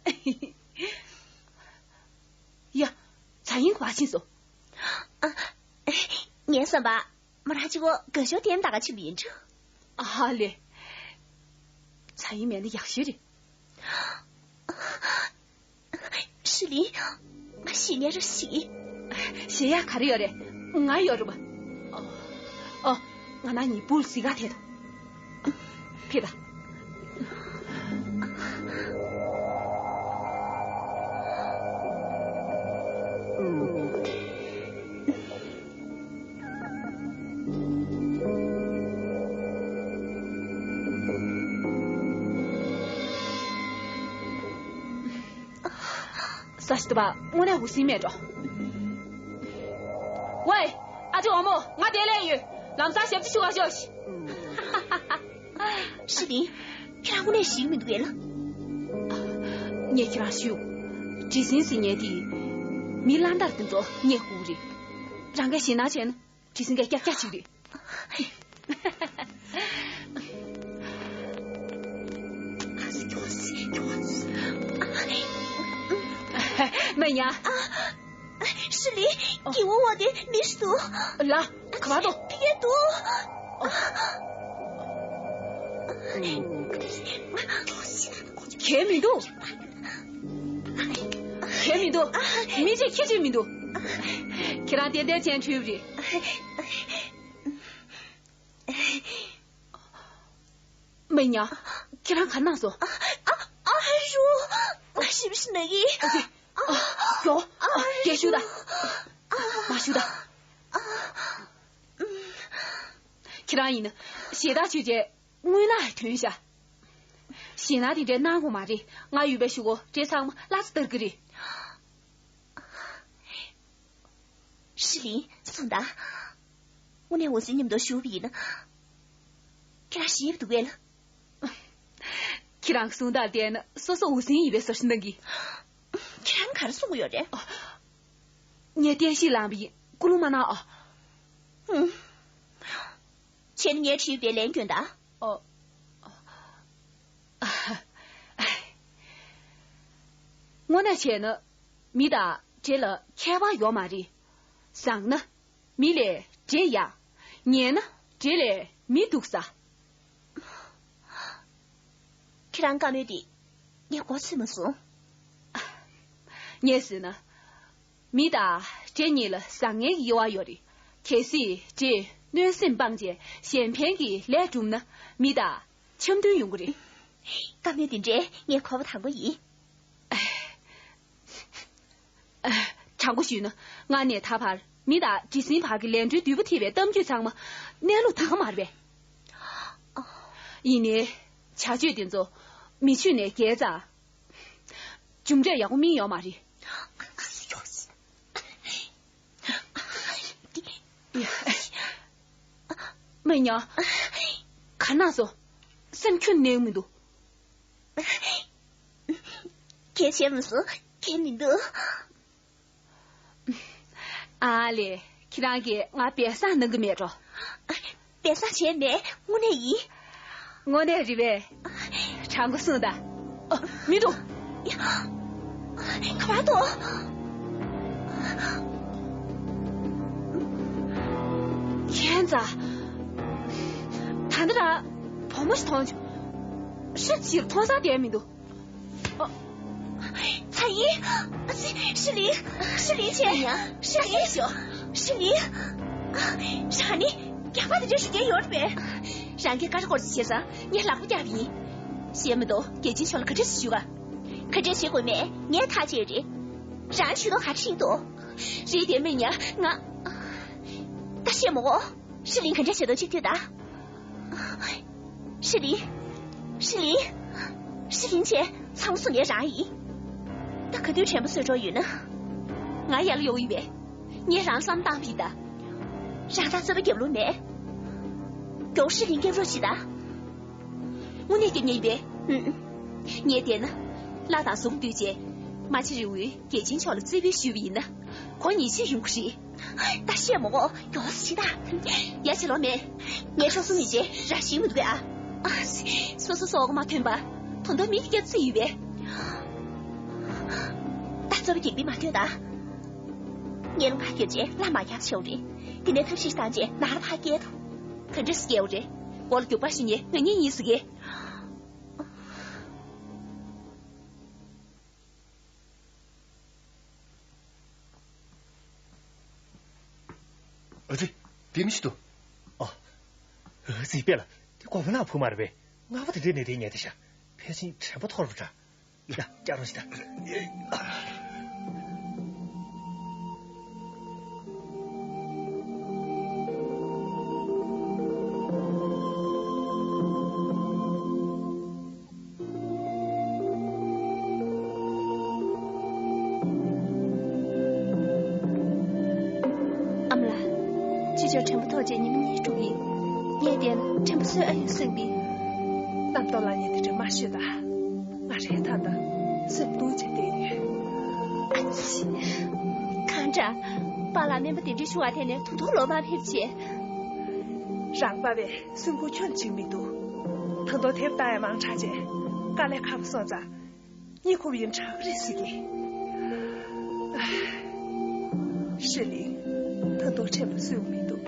ཡ། ཚ་ཡིན་ག་པར་ཕྱིན་སོང་། ཨ། ངའི་བསམ་པ། མོ་རང་གཅིག་པོ་དགའ་ཤོར་ལྡེམ་ལྟ་ག་ཕྱིན་པ་ཡིན་འགྲོ། ཨ་ལེ། ཚ་ཡིན་མེད་ན་ཡག་ཤོས་རེད། ཧྲི་ལིན། ང་ཞེད་སྣང་ར་ཞིག་ཞེད་ཡག་ག་རེ་ཡོད་རེད། ང་ཡོད་རེད་པ། ཨོ། ང་ན་ནི་པུལ་སི་ག་དེ་དང་། ཕེབས་དང་། ས་ཞིག་ཏུ་བ་དངོས་གནས་འུ་སིང་མེད་འགྲོ། ཝེ། ཨ་ཅེ་འོ་མོ་ང་དེ་ལས་ཡོད། ལམ་སང་ཞབས་ཕྱི་ཞུ་ག་ཤོག་ཤི། ཧྲི་ལིན། ཁྱེད་རང་དངོས་གནས་ཞིག་མི་འདུག་གས་ལ། ངས་ཁྱེད་རང་ཞུ། བྲེ་སྲིན་ཟེར་མཁན་དེ། མི་གླང་དར་དེ་ཚོ་རྙེད་དགོས་རེད། རང་གིས་ཞེད་སྣང་བྱས་ན། བྲེ་སྲིན་གྱི་སྐྱག་སྐྱག་ཅིག་རེད། མི་ཉག་ཧྲི་ལིན། སྒྱེ་འོ་འོ་དེ་མི་ཞིག་འདུག་ལ། ག་པར་འདུག་ཕ་གིར་འདུག་གས་མི་འདུག་གས་མི་འདུག་མི་གཅིག་ཁྱི་གཅིག་མི་འདུག་ཁྱེད་རང་ཏན་ཏན་བཙན་བྱོལ་རེད། མི་ཉག་ཁྱེད་རང་ག་ན་སོང་། ཨ། ཨ། ཨ་རུ། ང་ཞིབ་ཞིབ་ན་གི། ཨ་ཅེ། ཨ། ཡོ། ཨ། སྐད་ཤུགས་དང་། མ་ཤུགས་དང་། ཁྱེད་རང་ཡིན་ན་ཞེ་དྲག་ཆོས་བྱས་རྔུལ་ནག་ཐོན་ཤག་ཞེད་སྣང་དེ་འདྲའི་གནང་དགོས་མ་རེད། ང་ཡོད་པའི་གཞུག་གུ་འདྲེ་ཚང་མ་བརླག་ཚར་གི་རེད། ཧྲི་ལིན། སོང་ད། དངོས་གནས་འུ་སིང་མཉམ་དུ་བཞུགས་པ་ཡིན་ན། ཁྱེད་རང་ཞེད་འདུག་གས་ལ། ཁྱེད་རང་གི་གསུང་སྟངས་བལྟས་ན་སོ་སོ་འུ་སིང་ཡིན་པའི་བཟོ་ཞིག་གནང་གི། ཁྱེད་རང་ག་རེ་གསུང་གི་ཡོད་རེད། ངས་བསྟན་བཤིག་ལངས་པ་ཡིན། སྐུ་རླུང་མ་གནང་ཨ། ཧུམ། བྱས་ན་ངས་དྲིས་པའི་ལན་སྐྱོན་དང་། ཨོ། དངོས་གནས་བྱས་ན། མི་དང་འདྲེ་ལ་ཁྱད་པར་ཡོད་མ་རེད། བཟང་ན། མི་ལས་འདྲེ་ཡག་ངན་ན་འདྲེ་ལས་མི་སྡུག་ས། ཁྱེད་རང་བཀའ་མོལ་འདི་ངས་མགོ་ཚོས་མ་སོང་། ངས་ཟེར་ན། མི་དང་འདྲེ་གཉིས་ལ་བཟང་ངན་གྱི་དབྱེ་བ་ཡོད་རེད། གལ་སྲིད་འདྲེས་གནོད་སེམས་སྤངས་རྗེས་གཞན་ཕན་གྱི་ལས་བསྒྲུབས་ན་མི་དང་འཆམ་མཐུན་ཡོང་གི་རེད། བཀའ་མོལ་འདི་འདྲའི་ངས་གོ་བ་དང་པོ་ཡིན། དྲང་པོ་ཞུས་ན། སྔར་ནས་ད་བར་མི་དང་འདྲེ་སྲིན་བར་གྱི་ལས་འཕྲོའི་མདུད་པ་འཐེན་པའི་གཏམ་རྒྱུད་ཚང་མ་གནས་ལུགས་ད་ག་མ་རེད་པས། ཡིན་ནའི། བྱ་སྤྱོད་དེ་ཚོ་མི་ཆོས་ནས་བརྒལ་ཙང་། རྒྱུ་འབྲས་ཡག་པོ་སྨིན་ཡོད་མ་རེད། མི་ཉག་ག་ན་སོང་། སེམས་ཁྱོན་ནས་མི་འདུག་གལ་ཆེན་མི་སོང་། གལ་མི་འདུག་ཨ་ལེ། ཁྱེད་རང་གིས་ང་སྦས་གསང་གནང་གི་མེད་འགྲོ། སྦས་གསང་བྱས་མེད། དངོས་གནས་ཡིན། དངོས་གནས་རེད་པས། དྲང་པོ་གསུངས་དང་། ཨ། མི་འདུག་ག་པར་འདུག་ཁྱེད་ཚ། ད་འདི་ར་བུ་མོ་ཞིག་མཐོང་བྱུང་། ཧྲ་ཅིག་མཐོང་ས་དེ་མི་འདུག་ཨ། ཚ་ཡིན། ཨ་ཙི། ཧྲི་ལིན། ཧྲི་ལིན་ཆེ། ཡ། ཧྲི་ལིན། ཤོ། ཧྲི་ལིན། རང་ནི་རྒྱགས་པ་དེ་འདྲ་ཞིག་བསྡད་ཡོད་རེད་པས། རང་གིས་བཀའ་འཁྲོལ་སྐོར་ཞིག་བྱས་ཙང་ངས་ལག་པ་བཀྱགས་པ་ཡིན། གཞན་མ་གཏོགས་རྒྱལ་ཆེན་མཆོག་ལ་ག་འདྲ་ཞིག་ཞུ་ག་ག་འདྲ་བྱེད་དགོས་མེད་ངས་ཐག་བཅད་རེད། རང་ཇུས་གཏོགས་ག་འདྲ་ཡིན་འདུག་རེད་དེ་མིན་ཡ་ང་། ད་བཤད་མོ་གོ་ཧྲི་ལིན་ག་འདྲ་བྱེད་དོ་གཅིག་ལྟོས་ད། ཧྲི་ལིན། ཧྲི་ལིན། ཧྲི་ལིན་ཆེ། ཚང་མ་སུ་ནས་རང་ཡིན། ད་ག་དུས་དྲན་པ་གསོས་འགྲོ་ཡོད་ན། ང་ཡར་ལ་ཡོང་ཡིན་པས། ངས་རང་བསམ་བཏང་བ་ཡིན་ད། རང་ད་རྩོད་པ་རྒྱབ་ལོང་མེད། མགྱོགས་ཧྲི་ལིན་སྐྱོབ་རོགས་བྱེད་ད། དངོས་གནས་སྐྱོབ་མཁན་ཡིན་པས། ཨུམ། ངས་བལྟས་ན། བླ་དང་ཟུང་འདུས་བྱས། མ་ཆེ་རི་བོའི་རྒྱལ་ཆེན་མཆོག་ལ་རྩིས་འབུལ་ཞུས་པ་ཡིན་ན། གོ་ཉེས་ཆད་ཡོང་གི་རེད། ད་བཤད་མ་དགོས། མགྱོགས་སེ་བྱེད་ད། ཡ་ཆེ་ལོ་མེད། ངས་ཆོག་གསུང་མི་བྱེད། ར་ཤེས་མི་འདུག་གས་ཨ། ཨ། སོ་སོ་སོགས་མ་ཐོན་པ། ད་དུང་མི་དེ་སྐྱབས་རྩིས་ཡོད་པས། ད་རྩོད་པ་རྒྱག་པས་མ་ཐོན་ད། ངས་ལ་ང་རྒྱབ་ཆེ་ལ་མ་རྒྱབ་ཆེ་བ་རེད། དེ་ནས་ཐབས་ཤེས་བཏང་རྗེས་ནར་ཕར་སྐྱེལ་དང་། ག་འདྲས་སྐྱེལ་བ་རེད། འོག་ལ་རྒྱུག་པ་ཞུ་མཁན་ང་གཉིས་ཡིན་ཟེར་གི། ཨ་ཙི། དེ་མི་ཤི་ཏོ། ཨ། ཨ་ཙི་པེ་ལ། དེ་གོ་བ་ན་བུ་མ་རེད་པས། ང་བ་དེ་འདྲས་ནས་དེ་ཉལ་དེ་ཤ། ཕལ་ཆེར་དྲན་པ་འཐོར་བ་འདྲ། ཡ། སྐྱག་རོ་ཞིག་ད། ཨ་མ་ལགས། ཅི་ཅོ་དྲན་པ་ཐོར་རྗེས་ཉི་མ་གཉིས་དྲུག་ཡིན། ངས་བལྟས་ན་དྲན་པ་གསོས་ཨ་ཡོད་བསམ་གི། རྣམ་རྟོག་ལངས་ཉེན་དེ་འདྲ་མ་ཤོད་ད། ང་རེད་ད་ལྟ་སེམས་སྡུག་ཅིག་བསྡད་ཡོད། ཨ་ཙི། གང་འདྲ། པཱ་ལགས་སྨན་པ་དེ་འདྲའི་ཞུ་བ་དེ་ནས་ཐུག་ཐུག་ལོག་མ་ཕེབས་བྱས། རང་པ་བས་སེམས་ཁུར་ཁྱོན་བྱེད་མི་འདུག་ད་དུང་དེབ་ལྟ་ཡ་མང་དྲགས་བྱས། དཀའ་ལས་ཁག་པོ་སོང་ཙང་། གཉིད་ཁུག་ཡིན་དྲག་རེད་ཟེར་གི། ཧྲི་ལིན། ད་དུང་དྲན་པ་གསོས་མི་འདུག་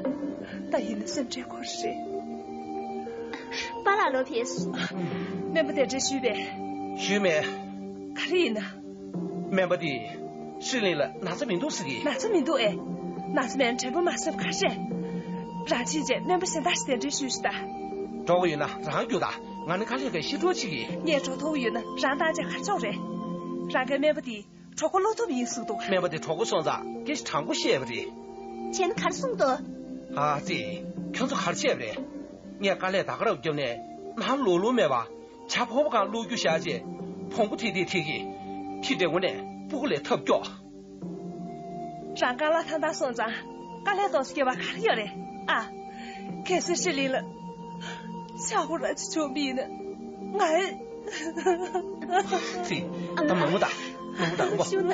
ད་ཡིན་ན་སེམས་ཁྲལ་ཁོ་རེ་རེད། པཱ་ལགས་ལོ་ཕེབས། སྨན་པ་དེ་འདྲས་ཞུས་པས། ཞུས་མེད། ག་རེ་ཡིན་ན། སྨན་པ་དེས་ཧྲི་ལིན་ལ་ན་ཚ་མི་འདུག་ཟེར་གི། ན་ཚ་མི་འདུག་ཨེ། ན་ཚ་མེད་ན་དྲན་པ་མ་གསོས་ག་རེ། རང་ཕྱིན་རྗེས་སྨན་པ་གཞན་དག་ཞིག་གདན་འདྲེན་ཞུས་ཤིག་ད། འགྲོ་གི་ཡོད་ན་རང་རྒྱུགས་དང་། ང་ནི་དཀའ་ལས་ཁག་ཤི་འགྲོ་བྱེད་ཀྱི། ངས་འགྲོ་ཐུབ་ཀྱི་ཡོད་ན་རང་བཏང་བྱས་ག་རེ་ཆོག་རེད། རང་གི་སྨན་པ་དེས་གྲོད་ཁོག་གློ་ཐུབ་ཡིན་གསུངས་འདུག་སྨན་པ་དེ་གྲོད་ཁོག་སོང་ཙང་སྐད་ཆ་དྲང་པོ་བཤད་པ་རེད། བྱས་ན་ག་རེ་གསུངས་འདུག་ཨ་ཙི། ཁྱོད་ཚོ་ག་རེ་བྱས་པ་རེད། ངས་དཀའ་ལས་ད་ག་རང་བརྒྱབ་ནས་ནང་ལོག་ལོང་མེད་པ། ཇ་ཕོར་པ་སྒང་བླུགས་རྒྱུ་བཞག་རྗེས་བོང་བུ་ཐིག་ཐིག་ཐིག་གིས་ཁྱི་འདྲེ་ངོ་ནས་སྤུ་གུ་ལས་ཐབས་སྐྱོ། རང་རྐང་ལག་ཐང་ཐང་སོང་ཙང་དཀའ་ལས་ཏོག་ཙམ་བརྒྱབ་པ་ག་རེ་ཡོད་རེད་ཨ། གལ་སྲིད་ཧྲི་ལིན་ལ་ཆག་སྒོ་ར་ཅིག་བྱུང་བ་ཡིན་ན་ང་། ཙི། ད་མང་པོ་ད། མང་པོ་ད་མང་པོ། ཞུ་ད།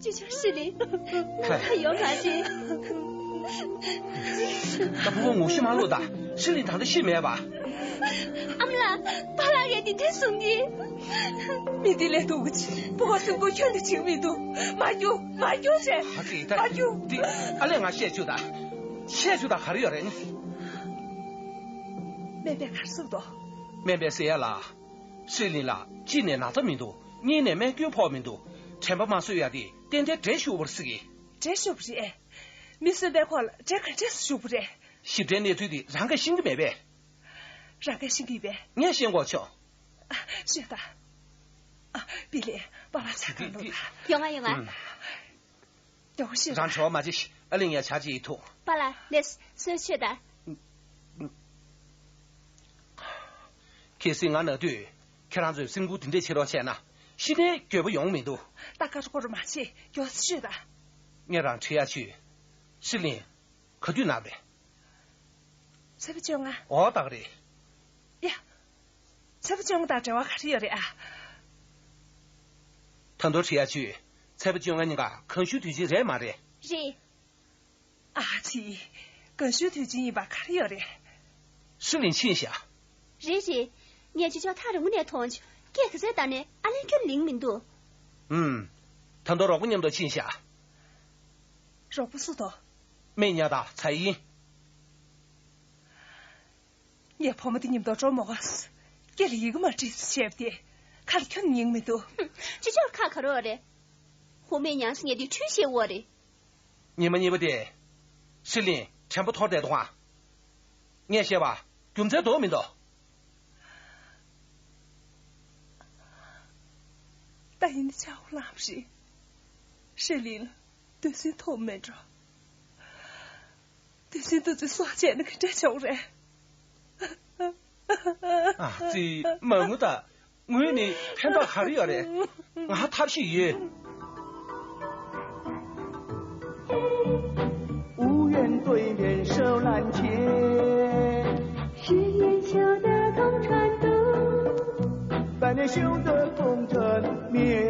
ཅི་ཆ་ཧྲི་ལིན། ད་ཡོང་ག་ཅི། ད་བུ་མོ་ངོ་ཤེས་མ་ལོ་ད། ཧྲི་ལིན་ད་ལྟ་ཤི་མེད་པ། ཨ་མ་ལགས། པཱ་ལགས་ཀྱིས་འདི་འདྲ་གསུང་གི། མི་འདི་ལས་སྡུག་གི། བུ་མོ་སེམས་ཁུར་ཁྱོན་ནས་བྱེད་མི་འདུག་མ་རྒྱུག་མ་རྒྱུག་ཟེར། ཨ་ཙི་ད། མ་རྒྱུག་འདི་ཨ་ལས་ང་བཤད་བཅུག་ད། བཤད་བཅུག་ད་ག་རེ་ཡོད་རེད། སྨན་པས་ག་རེ་གསུངས་འདུག་སྨན་པས་ཟེར་ཡ་ལ། ཧྲི་ལིན་ལ་གཅིག་ནས་ན་ཚ་མི་འདུག་གཉིས་ནས་རྨས་སྐྱོན་ཕོག་མི་འདུག་དྲན་པ་མ་གསོས་ཡ་དེ་ཏན་ཏན་འདྲེ་ཤོར་བ་རེད་ཟེར་གི། འདྲེ་ཤོར་བ་རེད། མི་གསོན་པའི་ཁོག་ལ་འདྲེ་ག་འདྲས་སེ་ཞུགས་པ་རེད། ཞིབ་ཕྲའི་གནས་ཚུལ་དེ་རང་གིས་ཤེས་ཀྱི་མེད་པས། རང་གིས་ཤེས་ཀྱི་ཡོད་པས། ངས་ཤེས་དགོས་ཆོག་ཨ། ཤོད་ད། ཨ། པི་ལི། པཱ་ལགས་ཇ་གང་བླུགས་ད། ཡོང་ང་ཡོང་ང་། ཨུམ། མགྱོགས་པོ་ཤོད་ད། རང་བྲེལ་བ་མ་བྱེད། ཨ་ལས་ངས་ཇ་ཅིག་ཡིད་ཐུབ། པཱ་ལགས་ལགས་སོ་ཤོད་ད། གལ་སྲིད་ང་ན་དུས་ཁྱེད་རང་ཚོས་སེམས་ཁུར་དེ་འདྲས་བྱེད་རོགས་བྱས་ན་ཤི་ནའི་འགྱོད་པ་ཡོང་མི་འདུག་ད་ཀ་རུ་ཀོ་རུ་མ་བྱེད། མགྱོགས་སེ་ཤོད་ད། ངས་རང་འདྲི་ཡ་བྱོས། ཧྲི་ལིན། ག་དུས་ན་བ་རེད། ཚེས་པ་བཅོ་ལྔ། འོ་ད་ག་རེད། ཡ། ཚེས་པ་བཅོ་ལྔ་དང་འབྲེལ་བ་ག་རེ་ཡོད་རེད་ཨ། ད་དུང་དྲི་ཡ་བྱོས། ཚེས་པ་བཅོ་ལྔ་ཉིན་ཀ་གང་ཞུ་དུས་ཆེན་རེད་མ་རེད། རེད། ཨ་ཙི། གང་ཞུ་དུས་ཆེན་ཡིན་པ་ག་རེ་ཡོད་རེད། ཧྲི་ལིན་ཕྱིན་ཤག་རེད་རེད། ངས་ཅི་ཆོག་ཐག་རིང་པོ་ནས་མཐོང་བྱུང་། སྐད་ག་ཚོད་བཏང་ནས་ཨ་ལན་ཁྱོན་ལེན་མི་འདུག་ཨུམ། ད་དུང་རོགས་པ་མཉམ་དུ་ཕྱིན་ཤག་རོགས་པ་སུ་དང་། སྨན་ཉ་དང་ཚ་ཡིན། ངས་བུ་མོ་དེ་མཉམ་དུ་འགྲོ་མ་དགོས། སྐེ་ལ་ཡི་གེ་མ་བྲིས་ཟེར་བྱས་པ་དེ་ཁ་ལ་ཁྱོན་ཉན་མི་འདུག་ཧུམ། ཅི་ཆོག་ཁ་ག་རེ་ཡོད་རེད། ཧུ་མའི་ཉང་སི་ངས་དེ་ཁྲུས་བྱེད་འོ་རེད། ཉི་མ་གཉིས་པ་དེ། ཧྲི་ལིན་དྲན་པ་འཐོར་བསྡད་འདུག་ཨང་། ངས་བཤད་པ་རྒྱུ་མཚན་འདུག་མི་འདུག་ད་ཡིན་ན་ཆག་སྒོ་ལངས་པ་རེད། ཧྲི་ལིན་ལ་འདོད་སེམས་ཐོབ་མེད་འགྲོ། དེ་བཞིན་དུ་ཚེ་སྲོག་བཅད་ན་ག་འདྲ་ཆོག་རེད། ཨ་ཙི། མ་ངུ་ད། ངུས་ནས་ཕན་ཐོགས་ག་རེ་ཡོད་རེད། ང་ཐབས་ཤེས་ཡོད། 对面手拦截，十年修得同船渡，百年修得同船眠。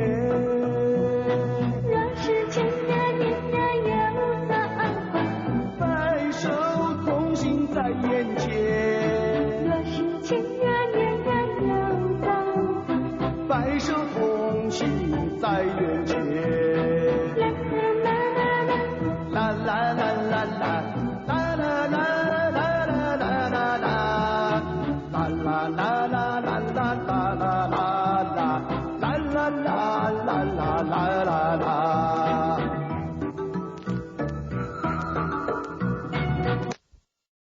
若是情缘，年年又相会，白首同行在眼前。若是情缘，年年又相会，白首同行在眼前。啦啦啦啦啦。啦啦啦啦啦。啦啦啦啦啦啦啦啦。啦啦啦啦啦啦啦啦啦。